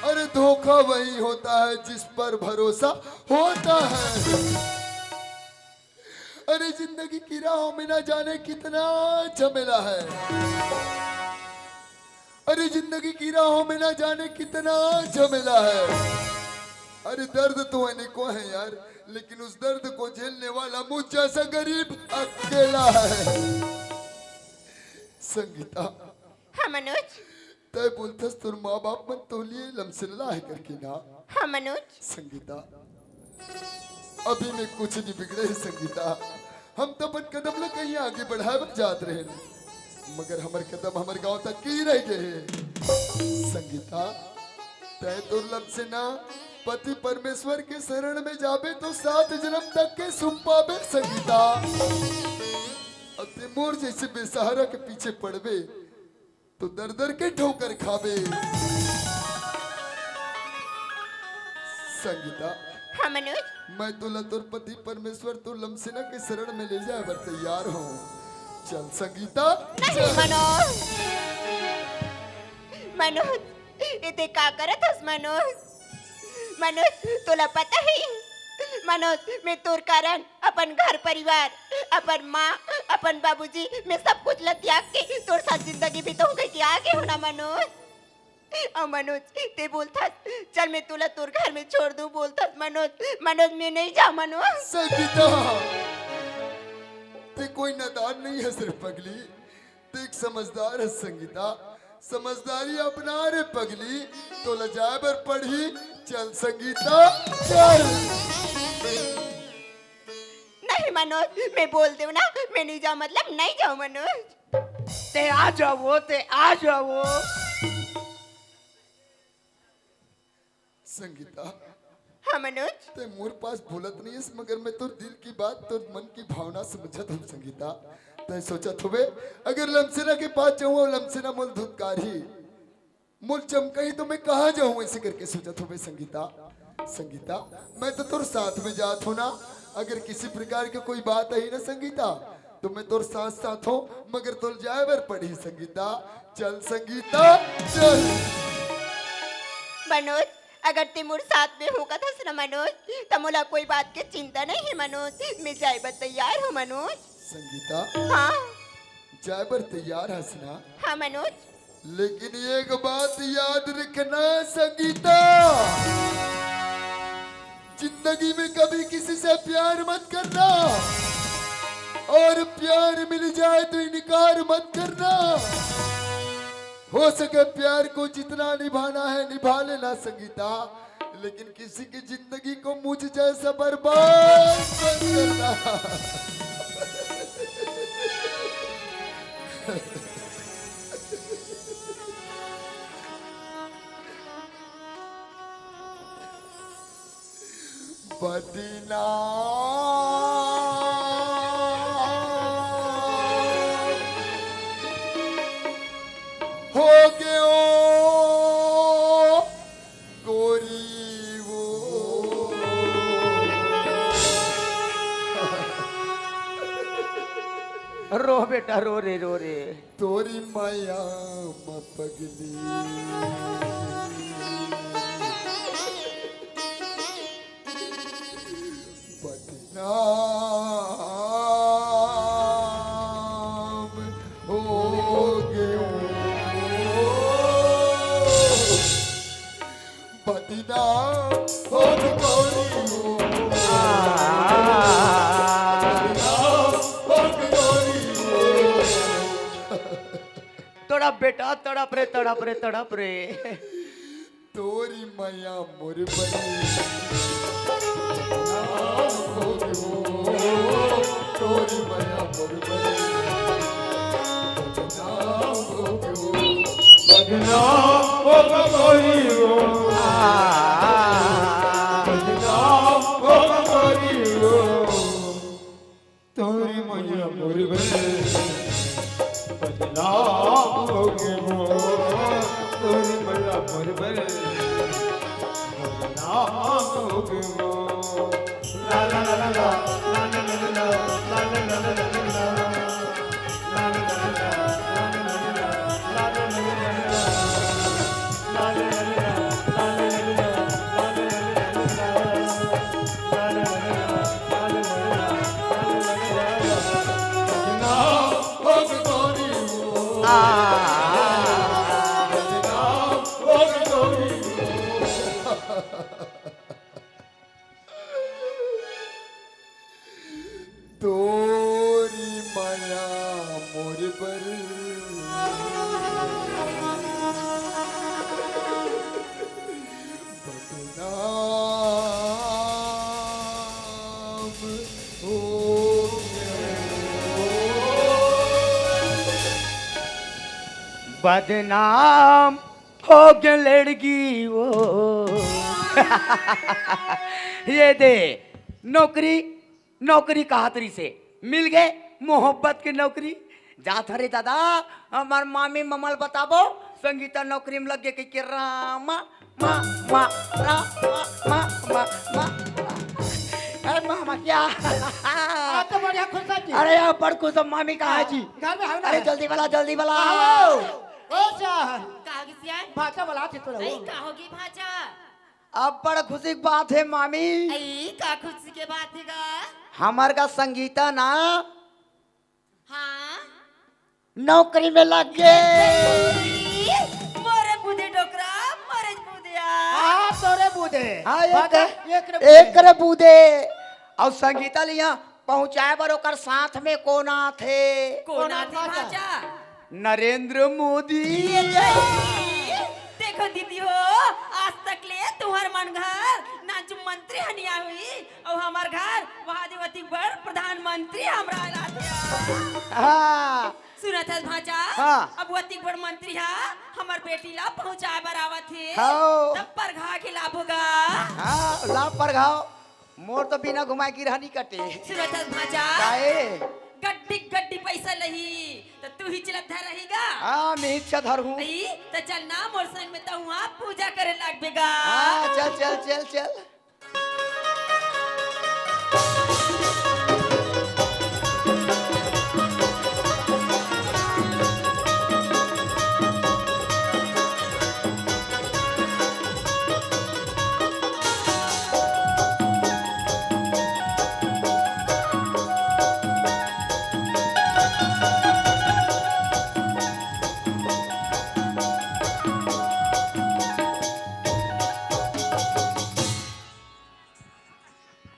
अरे धोखा वही होता है जिस पर भरोसा होता है। अरे जिंदगी की राहों में ना जाने कितना झमेला है। अरे जिंदगी की राहों में ना जाने कितना झमेला है। अरे दर्द तो अनेकों है यार, लेकिन उस दर्द को झेलने वाला मुझ जैसा गरीब अकेला है। संगीता। हाँ मनोज। तय बोलथस तोर माँ बाप मन तो लिए लमसेना है करके ना। हाँ मनोज। संगीता, अभी में कुछ नहीं बिगड़े है संगीता। हम तो अपन कदम ल कहीं आगे बढ़ाए बर जात रहे, मगर हमर कदम हमर गांव तक ही रह गए है। संगीता, तय तोर लमसेना पति परमेश्वर के शरण में जाबे तो सात जन्म तक के सुख पाबे संगीता। अब ते मोर जैसे बेसहारा के पीछे पड़बे तो दर दर के ठोकर खाबे। संगीता। हाँ मनोज। मैं तोला तोर पति परमेश्वर तोर लमसेना के शरण में ले जाए बर तैयार हूँ। चल संगीता, नहीं चल। मनोज, मनोज, ये ते का करत हस मनोज? मनोज, तोला पता है मनोज, मैं तोर कारण अपन घर परिवार, अपन माँ, अपन बाबूजी, मैं सब कुछ ला त्याग के तोर साथ जिंदगी बिताऊं कहिके आगे हूँ ना मनोज। अउ मनोज, ते बोलथस, चल मैं तोला तोर घर में छोड़ दूं बोलथस मनोज। मनोज, मैं नहीं जाऊं मनोज। संगीता, ते कोई नादान नहीं है सिर्फ पगली, ते एक समझदार है संगीता, समझदारी अपना रे पगली, तोला जाए बर पड़ही। चल संगीता, चल। नहीं मनोज, मैं बोल देव ना, मैं नहीं जाऊं मतलब नहीं जाऊं मनोज। ते आ जाओ, ते आ जाओ। संगीता। हाँ मनोज। ते मोर पास बोलत नहीं है, मगर मैं तोर दिल की बात, तोर मन की भावना समझत हूँ संगीता। ते सोचत होबे, अगर लमसेना के पास जाऊँ और लमसेना मोल धुतकारही, मोल चमकही तो मैं कहाँ जाऊँ, ऐसे करके सोचत होबे संगीता। संगीता, मैं तो तोर साथ में जात हूँ ना, अगर किसी प्रकार की कोई बात आई ना संगीता, तो मैं तोर साथ साथ हूँ, मगर तोर जाए बर पड़ही संगीता। चल संगीता, चल। मनोज, अगर ते मोर साथ में होकत हस ना मनोज, त मोला कोई बात के चिंता नहीं है मनोज, मैं जाए बर तैयार हूँ मनोज। संगीता। हाँ। जाए बर तैयार हस ना? हाँ मनोज। लेकिन एक बात याद रखना संगीता, जिंदगी में कभी किसी से प्यार मत करना, और प्यार मिल जाए तो इनकार मत करना। हो सके प्यार को जितना निभाना है निभा लेना संगीता, लेकिन किसी की जिंदगी को मुझ जैसा बर्बाद मत करना। बदनाम हो गयो गोरी वो। रो बेटा, रो रे, रो रे। तोरी मया म पगली। बदनाम हो गयो। बदनाम हो गयो। बदनाम हो गयो। तड़प बेटा, तड़प रे, तड़प रे, तड़प रे। तोरी मया मोर बरी। बदनाम हो गयो। तोरी मया मोर बरी। बदनाम हो गयो। बदनाम हो गयो। बदनाम हो गयो। तोरी मया मोर बरे, बदनाम हो गयो। तोरी मया मोर बरे, बदनाम हो गयो। ला ला ला ला ला, ला ला ला ला ला, ला ला ला ला ला, ला ला ला ला ला, ला ला ला ला ला, ला ला ला ला ला, ला ला ला ला ला। तोरी मया मोर बर। बदनाम हो गयो। बदनाम हो गयो लड़की वो। ये दे, नौकरी नौकरी कहत रहिसे, मिल गे मोहब्बत के नौकरी। जात हरे दादा, हमर मामी ममल बताबो, संगीता नौकरी में लग गे कहिके रामा, मा, मा, रामा, मा, मा, मा। अरे मामा क्या? आप तो बढ़िया खुश है जी। अरे यार, बड़ खुश हूँ, मामी कहाँ है जी? घर में है ना? अरे जल्दी वाला, जल्दी वाला। आओ। ओ जा। का होगी सियान? भाचा वाला थी तो रहो। अरे का होगी भाचा? अब्बड़ खुशी के बात हे मामी। अई, का खुशी के बात हे गा? हमर गा संगीता ना हाँ? नौकरी में लग गे। मोरे बुधे डोकरा, मोरे बुधे आ। हाँ, तोरे बुधे। हाँ, एक, बात एक रे बुधे। एक रे बुधे। अउ संगीता ल इहाँ पहुँचाए बर ओकर साथ में कोन आथे? कोन आथे भाचा? नरेंद्र मोदी। ये तो है। देखो दीदी हो, आज तक ले तुम्हर मन घर ना जो मंत्री हनिया हुई, अउ हमर घर वहाँ जो अति बड़ प्रधानमंत्री हमरा लाथे। हाँ। सुनत हस भाचा? हाँ। अब वो अति बड़ मंत्री हा हमर बेटी ला पहुँचाए बर आवत हे। हाँ। तब परघा के लाबो गा। हाँ, लाब परघाव। मोर तो बिना घुमाए गिरहा नी कटे। सुनत हस भाचा? काहे? गड्डी गड्डी पैसा लही, त तू ही चलत धर रही गा? हाँ, मैं ही अच्छा धर हूँ। अई, त चल ना मोर संग में, त हुआ पूजा करे लागबे गा। हाँ, चल, चल, चल, चल।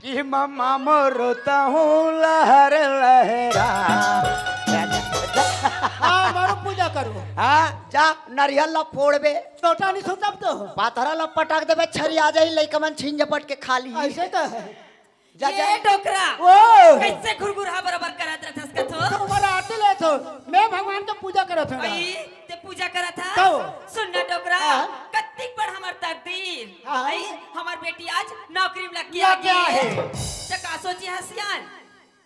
कि ममा मोरो तहूँ लहर लहरा। हाँ, मारो पूजा करो। हाँ, जा नरियल ला फोड़बे। लोटा नहीं सुतब तो। पाथरा ला पटक देबे, छरी आ जाई, लइका मन छीन झपट के खा ली। ऐसे तो है। जा, जा। ये डोकरा। ओ। कैसे घुरघुरा बराबर करत रहथस कथो? तो उमर आरती ले छो। मैं भगवान के पूजा करत हूँ। अई, ते पूजा करत हस? तो। सुन ना डोकरा, हाँ। कत्तिक बड़ हमर तकदीर। हाँ। अई, हमर बेटी आज नौकरी में लग के लग गया आगे। है। त का सोचे हस सियान?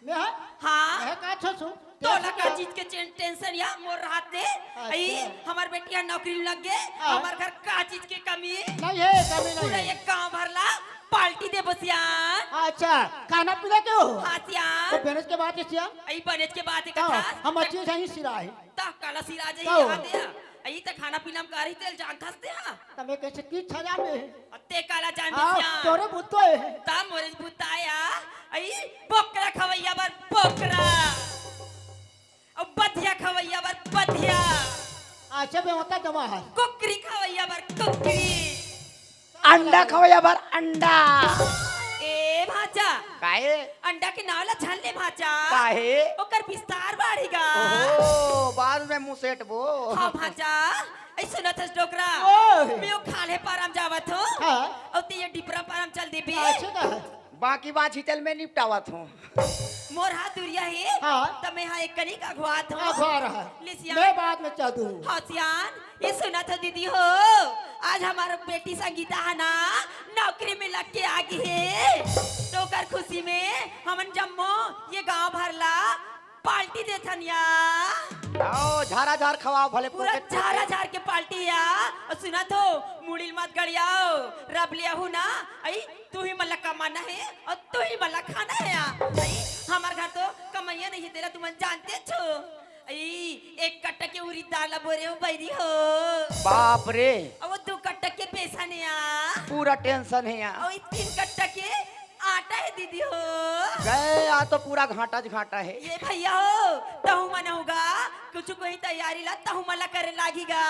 मैं हाँ? हाँ। मैं का सोचूं? तोला का चीज के चेन-, टेंशन या मोर रहत ले? अच्छा। अई, हमर बेटी ह नौकरी में लग गे, हाँ। हमर घर का चीज के कमी? नहीं है, कमी नहीं पूरा है। एक गांव भर ला पार्टी दे बसियान। अच्छा, खाना पीना के हो? हाँ, सियान। तो बनेच के बात हे, सियान। अई बनेच के बात हे, तो कथा। हमर चीज अहीं सिराही। त काला सिरा जाही कहो। याद हे? अई त खाना पीना म का रही तेल जानथस ते हा? त मैं कइसे की छजा में हे? अ, ते काला जान हाँ, बसियान। तोरे बुत्तो हे। त मोरे बुत्ता या। अई बोकरा खवैया बर बोकरा। अउ बधिया खवैया बर बधिया। अच्छा, बे होता दवा हे। कुकरी खवैया बर कुकरी। अंडा खवैया बर अंडा। ए भांचा। काहे? अंडा के नाव ला झन ले भांचा। काहे? ओकर बिस्तार बाढ़ही गा। ओहो, बाद में मुसेटबो। हाँ भांचा, अई सुनत हस डोकरा? ओए। मैं ओ खाल्हे पारा म जावत हों। हाँ। अउ ते ये डिपरा पारा म चल देबे। अच्छा का हे? बाकी बात हितल में निपटावत हों। मोर हाथ दुरिहा हे, हाँ। त मैं हा एक कनी अघवात हों। अघवा रहा। ले सियान। मैं बाद में चल दूँ। हाँ सियान, ये सुनत हो दीदी हो, आज हमर बेटी संगीता हे ना, नौकरी में लग के आ गे हे, त ओकर खुशी में हमन जम्मो ये गांव भर ला पार्टी देथन या। आओ, झारा झार खवाओ भले पूरा पोकेट झारा झार के पार्टी या। अउ सुनत हो, मुड़ी ल मत गड़ियाओ, रब ले आहू ना, अई तुही मन ला कमाना हे अउ तुही मन ला खाना हे या। अई हमर घर तो कमइया नइ हे, तेला तुमन जानतेच हो। अई एक कट्टा के उरिद दाल ला बोरे हों बइरी हो। बाप रे। अउ वो दू कट्टा के बेसन हे या। पूरा टेंशन हे या। अउ ई तीन कट्टा के आटा हे दीदी हो। गए, आ तो पूरा घाटा च घाटा हे। ये भइया हो, तहूं मन होगा, कुछु कोई तैयारी ला, तहूं मन ला करे लागही गा।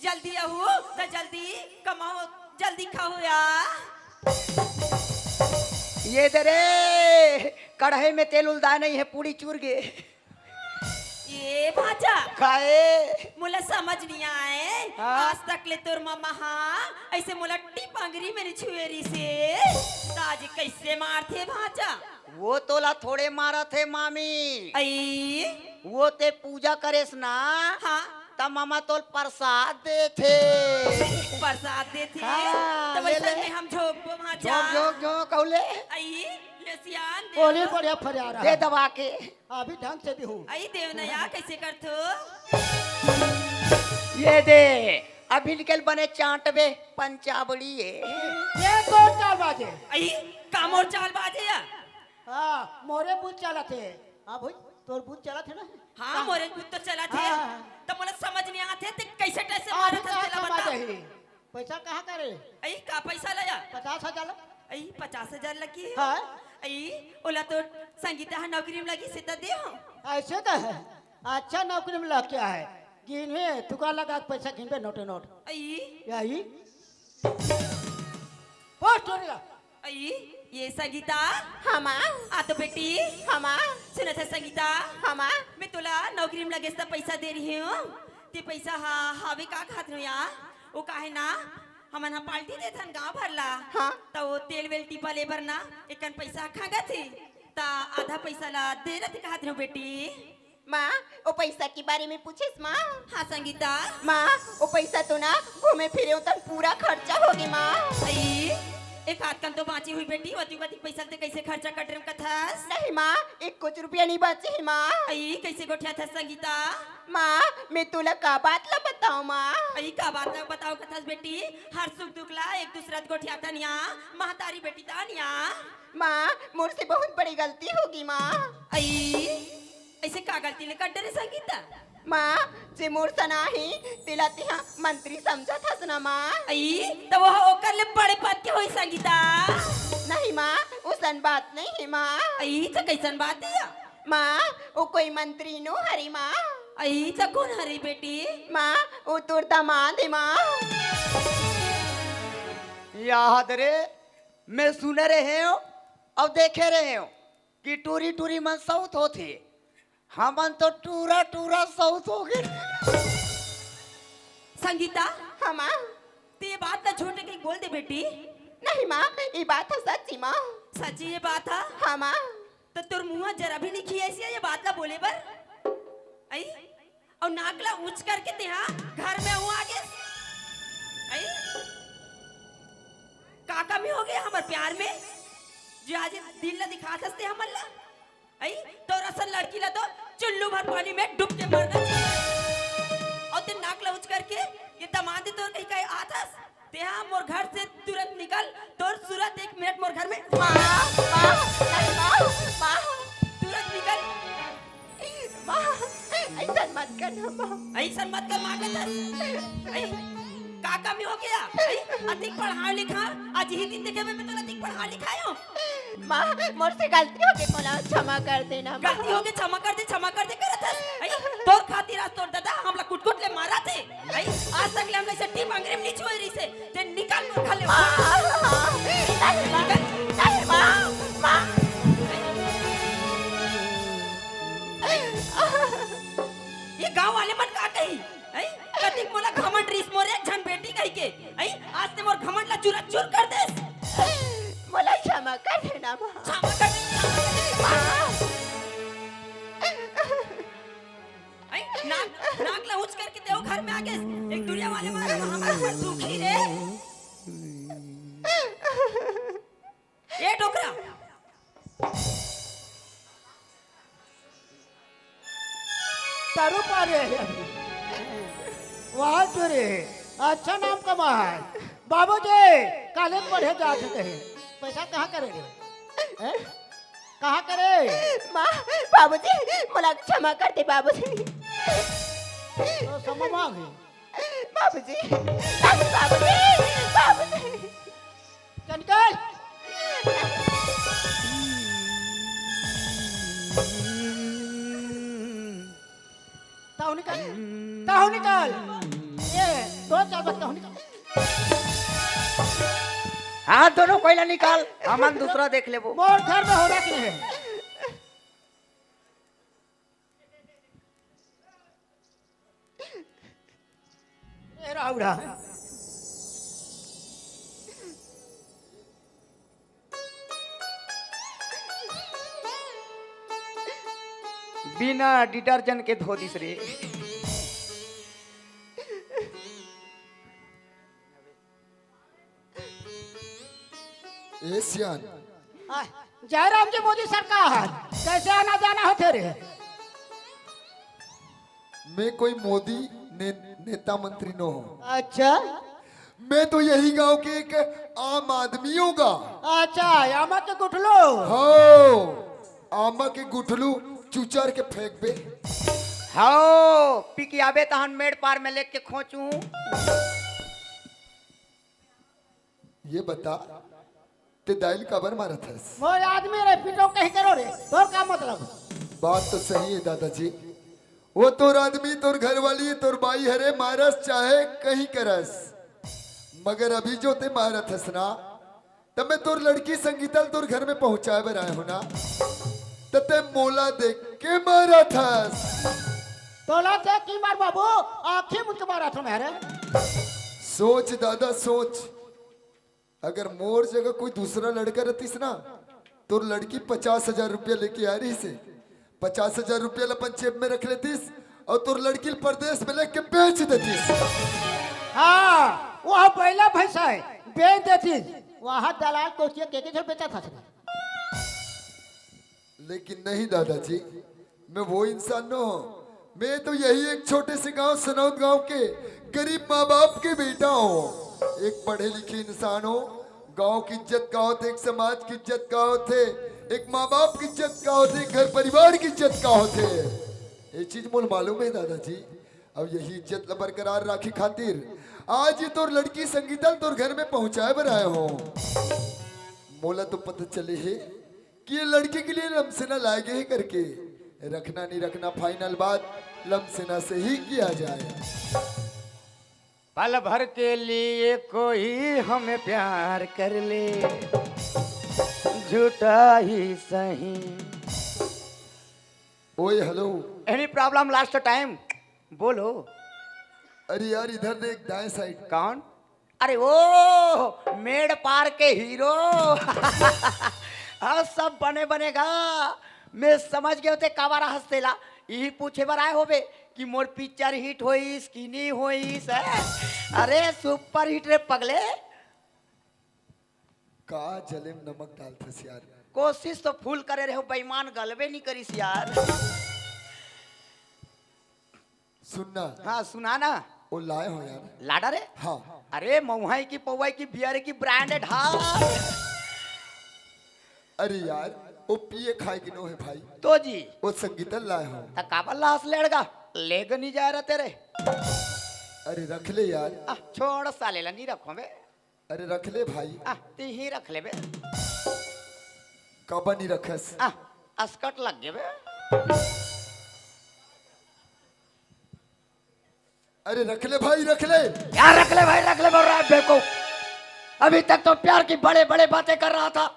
जल्दी आहू, त जल्दी कमाओ, जल्दी खाओ या। ये दे रे, कढ़ाई में तेल उलदाय नइ हे, पूड़ी चूर गे। ये भांचा। काहे? मोला समझ नइ आय। हाँ? आज तक ले तोर ममा हा अइसे मोला टीप अंगरी में नइ छुए रिहिसे। त आज कइसे मारथे भांचा? वो तोला थोड़े मारत हे मामी। अई? वो ते पूजा करेस ना। हाँ। त ममा तोल प्रसाद देथे। प्रसाद देथे? हाँ, त ले, वइसन ले। में हम झोंकबो भांचा। झोंक, झोंक, झोंक, कहू ले। अई, ले सियान दे। ओली बढ़िया फरिया रहा। दे दबा के। अभी ढंग से देहूं। अई देव न या, कइसे करथो? ये दे, अभी निकल बने चांटबे, पंचाबड़ी हे। ये तोर चालबाज हे। अई, का मोर चालबाज हे या? हाँ, मोरे बूथ चलत हे। हाँ भाई, तोर बूथ चलत हे ना? हाँ, हाँ। मोरे बूथ तो चलत हे। हाँ, हाँ, हाँ। त मोला समझ नइ आत हे, ते कइसे type से अभी मारत हस, कहाँ तेला कमा बता। जाही? पइसा कहाँ करे? अई, का पइसा ला या? पचास हजार ला। अई, पचास हजार लगही? हाँ। अई, ओला तो संगीता ह नौकरी में लगिस हे त देहूं। अइसे त हे। अच्छा नौकरी में लग गया हे। गिनबे, तुका लगा के पइसा गिनबे नोटे नोट। अई। अई। पोस्ट हो गया। अई, ये संगीता। हाँ, माँ। आ तो बेटी। हाँ, माँ। सुनत हस संगीता। हाँ, माँ। मैं तोला नौकरी में लगे त पइसा दे रही हूँ। ते पइसा हा, हावे का खात रहो या? वो काहे ना, हमन हा पार्टी देथन गाँव भर ला। हाँ। त वो तेल वेल टीपा ले बर ना, एकन पइसा खंगत हे। त आधा पइसा ला दे रथे कहत रहो बेटी। माँ, ओ पइसा के बारे में पूछेस माँ? हाँ संगीता। माँ, ओ पइसा तो ना घूमे फिरे उतन पूरा खर्चा होगे माँ। अई, एक आध कन तो बाँचे होही बेटी, ओतिक ओतिक पइसा ते कइसे खर्चा कर डरेंव कथस? नहीं माँ, एक कुछ रुपया नइ बाँचे हे माँ। अई, कइसे गोठियाथस संगीता? माँ, मैं तोला का बात ला बतावं माँ? अई, का बात ला बतावं कथस बेटी? हर सुख दुख ला एक दूसरा त गोठियाथन या, महतारी बेटी तन या। माँ, मोर से बहुत बड़ी गलती होगे माँ। अई, अइसे का गलती ले कर डरे संगीता? माँ, जे मोर सना हे, तेला तेहा मंत्री समझत हस ना माँ। अई, त वो ओकर ले बड़े पद के होही संगीता। नहीं माँ, ओसन बात नइ हे माँ। अई, त कइसन बात हे या? माँ, वो कोई मंत्री नो हरे माँ। अई, त कोन हरे बेटी? माँ, वो तोर दामाद हे माँ। याद रे, मैं सुने रहे हूँ, अब देखे रहे हूँ। कि टूरी टूरी मन सऊत होथे, हमन तो टूरा टूरा सऊत होगे। संगीता, हाँ माँ। ते ये बात ला झूठ कहीं बोल दे बेटी। नहीं माँ, ये बात ह सच्ची माँ। सच्ची ये बात ह? हाँ माँ। त तोर मुँह जरा भी नइ खियाइस या ये बात ला बोले बर? अई? अउ नाक ला ऊँच करके तेहा घर में हूँ आगे। अई? का कमी होगे हमर प्यार में, जे आज दिल ला दिखात हस ते हमन ला? अई, तोर असन लड़की ला तो चुल्लू भर पानी में डूब के मरना चाहिए। अउ ते नाक ला ऊँच करके ये दामाद तोर कहीं कहे आत हस, तेहा मोर घर से तुरंत निकल, तोर माँ, माँ, नहीं माँ, माँ, तुरंत निकल। माँ, अइसन मत कर ना माँ। अइसन मत कर माँ के तस। अई, का कमी हो गया? अई, अधिक पढ़ा लिखा, आज ही दिन देखे में तोला अधिक पढ़ा लिखायो। माँ, मोर से गलती हो गई, मोला क्षमा कर देना माँ। गलती हो गई, क्षमा कर दे, क्षमा कर दे करत हस। अई, तोर खातिर आज तोर दादा हमला कुट-कुट ले मारा थे। अई, आज तक ले हमला इसे टीप अंगरी में नहीं छुए रही से। ते निकल मोर घर ले। माँ, माँ, नहीं माँ, निकल। नहीं माँ, माँ। ये गांव वाले मन का कही? हैं? कतिक मोला घमंड रिस मोर एक झन बेटी कही के। हैं? आज ते मोर घमंड ला चूरा चूर कर देस। मोला क्षमा कर देना माँ। क्षमा कर दे। माँ। हैं? नाक, नाक ला ऊंच करके तेरे घर में आ गए। एक दुनिया वाले मारे हमारे पर दुखी रे। ए डोकरा। तारू पारे। वाह तो रे, अच्छा नाम कमा है। बाबूजी, कॉलेज पढ़े जात हे कहे। पैसा कहाँ करे रे? हैं? कहाँ करे? माँ, बाबूजी, मोला क्षमा कर दे बाबूजी। तो समझ में आ गई। बाबूजी, बाबूजी, बाबूजी, बाबूजी। चल निकल। ताहू निकल, ताहू निकल। ये, दो चार बात ताहू निकल। हाँ, दोनों कोई ना निकाल, हमन दूसरा देख लेबो। मोर घर में हो रहा कि नहीं? ए राहुड़ा। बिना डिटर्जेंट के धो दिस रे। ए सियान। आ, जयराम जी मोदी सरकार, कैसे आना जाना होथे रे? मैं कोई मोदी ने, नेता मंत्री नो हूँ। अच्छा। मैं तो यही गांव के एक आम आदमी होगा। अच्छा, आमा के गुठलू। हो, आमा के गुठलू चुचर के फेंकबे। हो, पिकियाबे तहन मेड़ पार में लेके खोचू। ये बता, ते दाई ल काबर मारत हस? मोर आदमी रे, पिटो कहीं करो रे, तोर का मतलब? बात तो सही है दादाजी, वो तोर आदमी, तोर घरवाली, तोर बाई हरे, मारस चाहे कहीं करस, मगर अभी जो ते मारत हस ना, तब मैं तोर लड़की संगीता ल तोर घर में पहुंचाए बर आए हो ना, त ते मोला देख के मारत हस। तोला देख के मार बाबू, आँखी मुंद के मारत हो मेरे। सोच दादा सोच, अगर मोर जगह कोई दूसरा लड़का रहतीस ना, तोर लड़की पचास हजार रुपया लेके आ रही से, पचास हजार रुपया ला अपन जेब में रख लेतीस और तोर लड़की ल परदेस में लेके बेच देतीस। हाँ, वह बैला भैंसा है, बेच देतीस। वहाँ दलाल कोचिया के के झोल बेचा था। लेकिन नहीं दादाजी, मैं वो इंसान न हूँ। मैं तो यही एक छोटे से गांव सनौद गांव के गरीब माँ बाप के बेटा हूँ। एक पढ़े लिखे इंसान हूँ। गांव की इज्जत का होथे, एक समाज की इज्जत का होथे, एक माँ बाप की इज्जत का होथे, एक घर परिवार की इज्जत का होथे। ये चीज मोल मालूम है दादाजी। अब यही इज्जत ला बरकरार राखे खातिर आज ये तोर लड़की संगीता ल तोर घर में पहुंचाए बर आए हो। मोला तो पता चले है कि ये लड़की के लिए लमसेना लाए गए करके। रखना नहीं रखना फाइनल बात लमसेना से ही किया जाए। पल भर के लिए कोई हमें प्यार कर ले, झूठा ही सही। ओए hello. Any problem last time? बोलो। अरे यार, इधर देख, दाएं साइड। कौन? अरे ओ, मेड़ पार के हीरो। हाँ, सब बने बनेगा। मैं समझ गयो ते काबर हंसते ला। यही पूछे बर आए होबे कि मोर पिक्चर हिट होइस कि नहीं होइस, हैं? अरे सुपर हिट रे पगले। का जले में नमक डालथस यार? कोशिश तो फुल करे रहे हो, बेईमान गलबे नहीं करिस यार। सुनना। हाँ, सुना ना। वो लाए हो यार। लाडा रे? हाँ। अरे, मऊहाई की, पौवाई की, बियर की, ब्रांडेड, हाँ। अरे यार, वो पिए खाए के नो हे भाई। तो जी। वो संगीतन लाए हों। त काबर लास लेड़गा? लेग नहीं जाए रहा तेरे। अरे रख ले यार। आ, छोड़ साले ला, नहीं रखों बे। अरे रख ले भाई। आ, ती ही रख ले बे। काबर नहीं रखस? आ, अस्कट लग गए बे। अरे रख ले भाई, रख ले। क्या रख ले भाई, रख ले बोल रहा है बेवकूफ। अभी तक तो प्यार की बड़े बड़े बातें कर रहा था।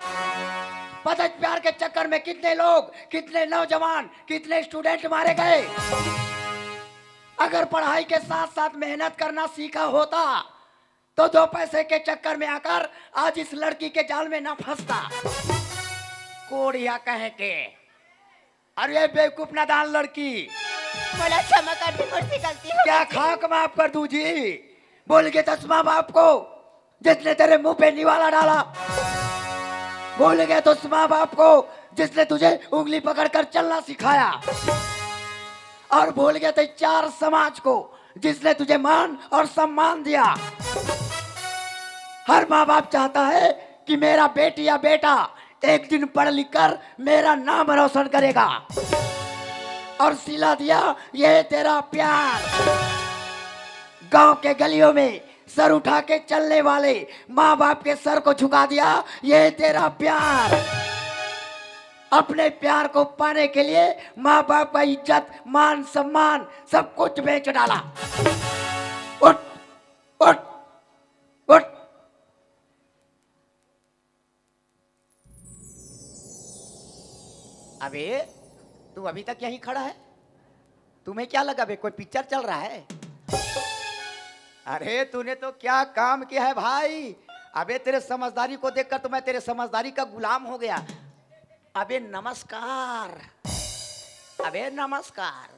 पता है प्यार के चक्कर में कितने लोग, कितने नौजवान, कितने स्टूडेंट मारे गए। अगर पढ़ाई के साथ साथ मेहनत करना सीखा होता तो दो पैसे के चक्कर में आकर आज इस लड़की के जाल में ना फंसता। कोढ़िया कहे के। अरे बेवकूफ नादान लड़की। मोला क्षमा कर दे, मुझसे गलती हो क्या गई। खाक माफ कर दूं जी? भूल गए तो उस माँ बाप को जिसने तेरे मुंह पे निवाला डाला। भूल गए तो उस माँ बाप को जिसने तुझे उंगली पकड़कर चलना सिखाया। और भूल गए थे चार समाज को जिसने तुझे मान और सम्मान दिया। हर माँ बाप चाहता है कि मेरा बेटी या बेटा एक दिन पढ़ लिख कर मेरा नाम रोशन करेगा। और सिला दिया ये तेरा प्यार। गांव के गलियों में सर उठा के चलने वाले माँ बाप के सर को झुका दिया ये तेरा प्यार। अपने प्यार को पाने के लिए माँ बाप का इज्जत, मान, सम्मान, सब कुछ बेच डाला। उठ, उठ, उठ। अबे, तू अभी तक यहीं खड़ा है? तुम्हें क्या लगा बे, कोई पिक्चर चल रहा है? अरे, तूने तो क्या काम किया है भाई। अबे, तेरे समझदारी को देखकर तो मैं तेरे समझदारी का गुलाम हो गया। अबे, नमस्कार। अबे, नमस्कार।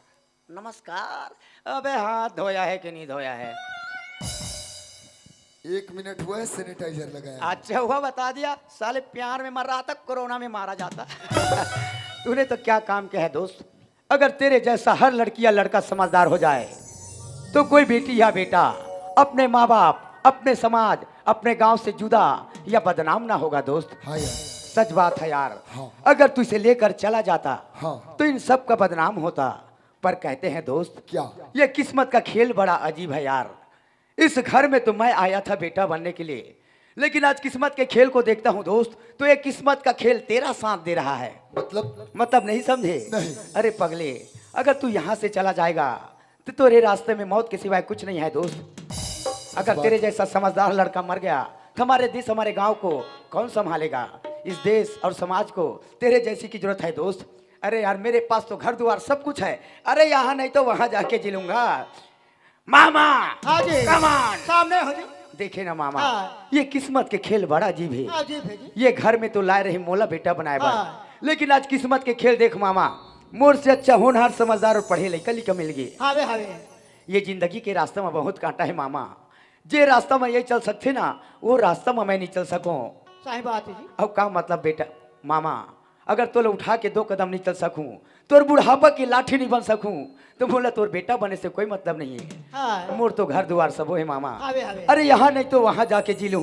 नमस्कार। अबे, हाथ धोया है कि नहीं धोया है? एक मिनट हुआ है, सैनिटाइजर लगाया। अच्छा हुआ बता दिया, साले प्यार में मर रहा था, कोरोना में मारा जाता। तूने तो क्या काम किया है दोस्त। अगर तेरे जैसा हर लड़की या लड़का समझदार हो जाए तो कोई बेटी या बेटा अपने माँ बाप, अपने समाज, अपने गांव से जुदा या बदनाम ना होगा दोस्त। हाँ यार। सच बात है यार। हाँ। अगर तू इसे लेकर चला जाता हाँ। तो इन सब का बदनाम होता। पर कहते हैं दोस्त, क्या? ये किस्मत का खेल बड़ा अजीब है यार। इस घर में तो मैं आया था बेटा बनने के लिए, लेकिन आज किस्मत के खेल को देखता हूँ दोस्त, तो ये किस्मत का खेल तेरा साथ दे रहा है। मतलब? मतलब नहीं समझे? नहीं। अरे पगले, अगर तू यहाँ से चला जाएगा तो तेरे रास्ते में मौत के सिवाय कुछ नहीं है दोस्त। अगर बात तेरे जैसा समझदार लड़का मर गया तो हमारे देश, हमारे गांव को कौन संभालेगा? इस देश और समाज को तेरे जैसी की जरूरत है दोस्त। अरे यार, मेरे पास तो घर द्वार सब कुछ है। अरे, यहाँ नहीं तो वहां जाके जी लूंगा। मामा, हाँ जी। Come on। सामने हो जी। देखे ना मामा, हाँ। ये किस्मत के खेल बड़ा अजीब है। हाँ, अजीब है जी। ये घर में तो लाए रहे मोला बेटा बनाए बर। हाँ। लेकिन आज किस्मत के खेल देख मामा, मोर से अच्छा होनहार, समझदार और पढ़े लइका लिका मिल गए। हाँ बे, हाँ बे। ये जिंदगी के रास्ता में बहुत कांटा है मामा। जे रास्ता में ये चल सकथे ना, वो रास्ता में मैं नहीं चल सकूं। सही बात है जी। अब का मतलब बेटा, मामा, अगर तोला उठा के दो कदम नहीं चल सकूं, तोर बुढ़ापा की लाठी नहीं बन सकूं, तो बोला तोर बेटा बने से कोई मतलब नहीं है। हाँ। मोर तो घर दुआर सबो है मामा। हवे, हवे। अरे यहाँ नहीं तो वहां जाके जी लूं।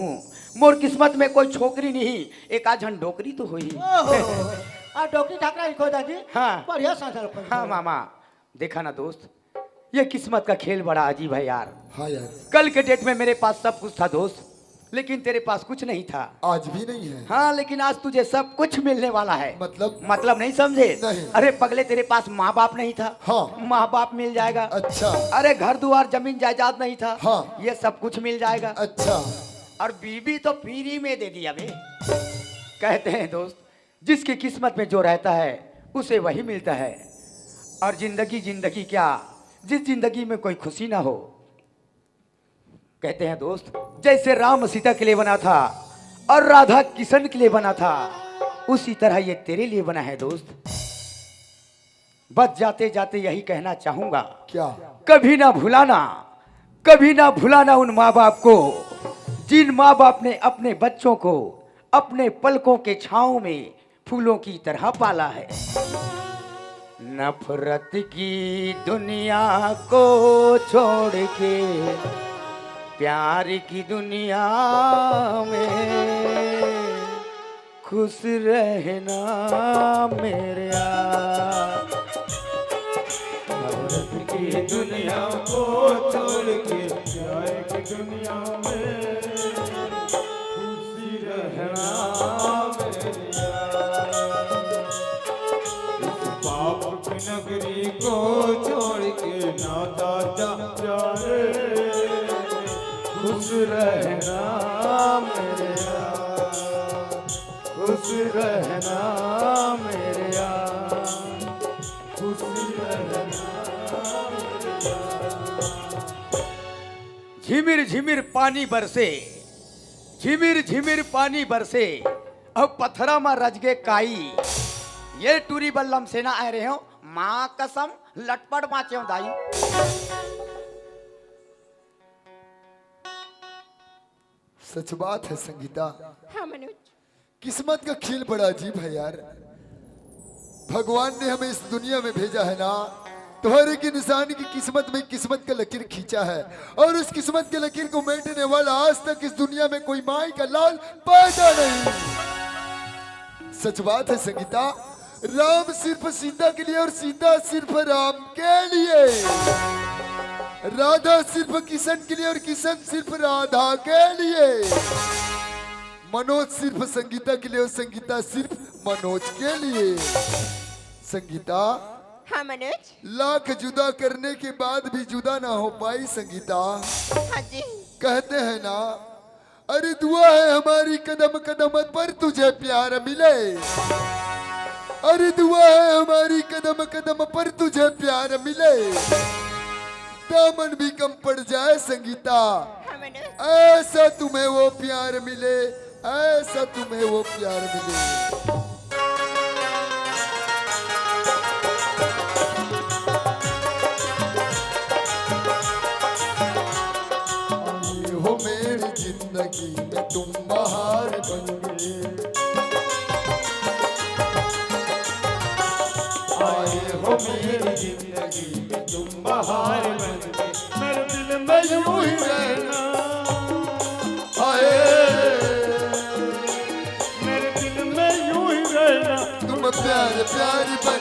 मोर किस्मत में कोई छोकरी नहीं, एक आध झन डोकरी तो होही। ओहो, आ डोकरी ठाकरा ही खोदा जी। हाँ। बढ़िया संसार खोदा। हाँ मामा, देखा ना दोस्त, ये किस्मत का खेल बड़ा अजीब है यार। हाँ यार। कल के डेट में मेरे पास सब कुछ था दोस्त, लेकिन तेरे पास कुछ नहीं था। आज भी नहीं है। हाँ, लेकिन आज तुझे सब कुछ मिलने वाला है। मतलब? मतलब नहीं समझे? नहीं। अरे पगले, तेरे पास माँ बाप नहीं था। हाँ। माँ बाप मिल जाएगा। अच्छा। अरे घर दुआर, जमीन जायदाद नहीं था। हाँ। ये सब कुछ मिल जाएगा। अच्छा। और बीबी तो फ्री में दे दिया बे। कहते हैं दोस्त, जिसकी किस्मत में जो रहता है उसे वही मिलता है। और जिंदगी, जिंदगी क्या, जिस जिंदगी में कोई खुशी ना हो। कहते हैं दोस्त, जैसे राम सीता के लिए बना था और राधा किशन के लिए बना था, उसी तरह ये तेरे लिए बना है दोस्त। बस जाते जाते यही कहना चाहूंगा, क्या? कभी ना भुलाना, कभी ना भुलाना उन माँ बाप को, जिन माँ बाप ने अपने बच्चों को अपने पलकों के छांव में फूलों की तरह पाला है। नफरत की दुनिया को छोड़ के प्यार की दुनिया में खुश रहना मेरे यार। नफरत की दुनिया को छोड़ के प्यार की दुनिया में खुश रहना मेरे यार। इस पाप की नगरी को छोड़ के ना दादा प्यारे, खुश रहना मेरे यार, खुश रहना मेरे यार, खुश रहना मेरे यार। झिमिर झिमिर पानी बरसे, झिमिर झिमिर पानी बरसे, अब पथरा म रजगे काई। ये टूरी बल्लम सेना आए रहे हो, माँ कसम लटपट बाँचे हो दाई। सच बात है संगीता। हाँ मनोज। किस्मत का खेल बड़ा अजीब है यार। भगवान ने हमें इस दुनिया में भेजा है ना, तो हर एक इंसान की किस्मत में किस्मत का लकीर खींचा है, और उस किस्मत के लकीर को मेटने वाला आज तक इस दुनिया में कोई माई का लाल पैदा नहीं। सच बात है संगीता, राम सिर्फ सीता के लिए और सीता सिर्फ राम के लिए, राधा सिर्फ किशन के लिए और किशन सिर्फ राधा के लिए, मनोज सिर्फ संगीता के लिए और संगीता सिर्फ मनोज के लिए। संगीता, हाँ मनोज। लाख जुदा करने के बाद भी जुदा ना हो पाई संगीता। हाँ जी। कहते हैं ना, अरे दुआ है हमारी कदम कदम पर तुझे प्यार मिले, अरे दुआ है हमारी कदम कदम पर तुझे प्यार मिले, दामन भी कम पड़ जाए संगीता, हाँ मनोज। ऐसा तुम्हें वो प्यार मिले, ऐसा तुम्हें वो प्यार मिले। आए हो मेरी जिंदगी में तुम बहार बन के, आए हो मेरी जिंदगी में तुम बहार बन के, मेरे दिल में यूं ही रहना। हाय, मेरे दिल में यूं ही रहना। तुम प्यार प्यार बन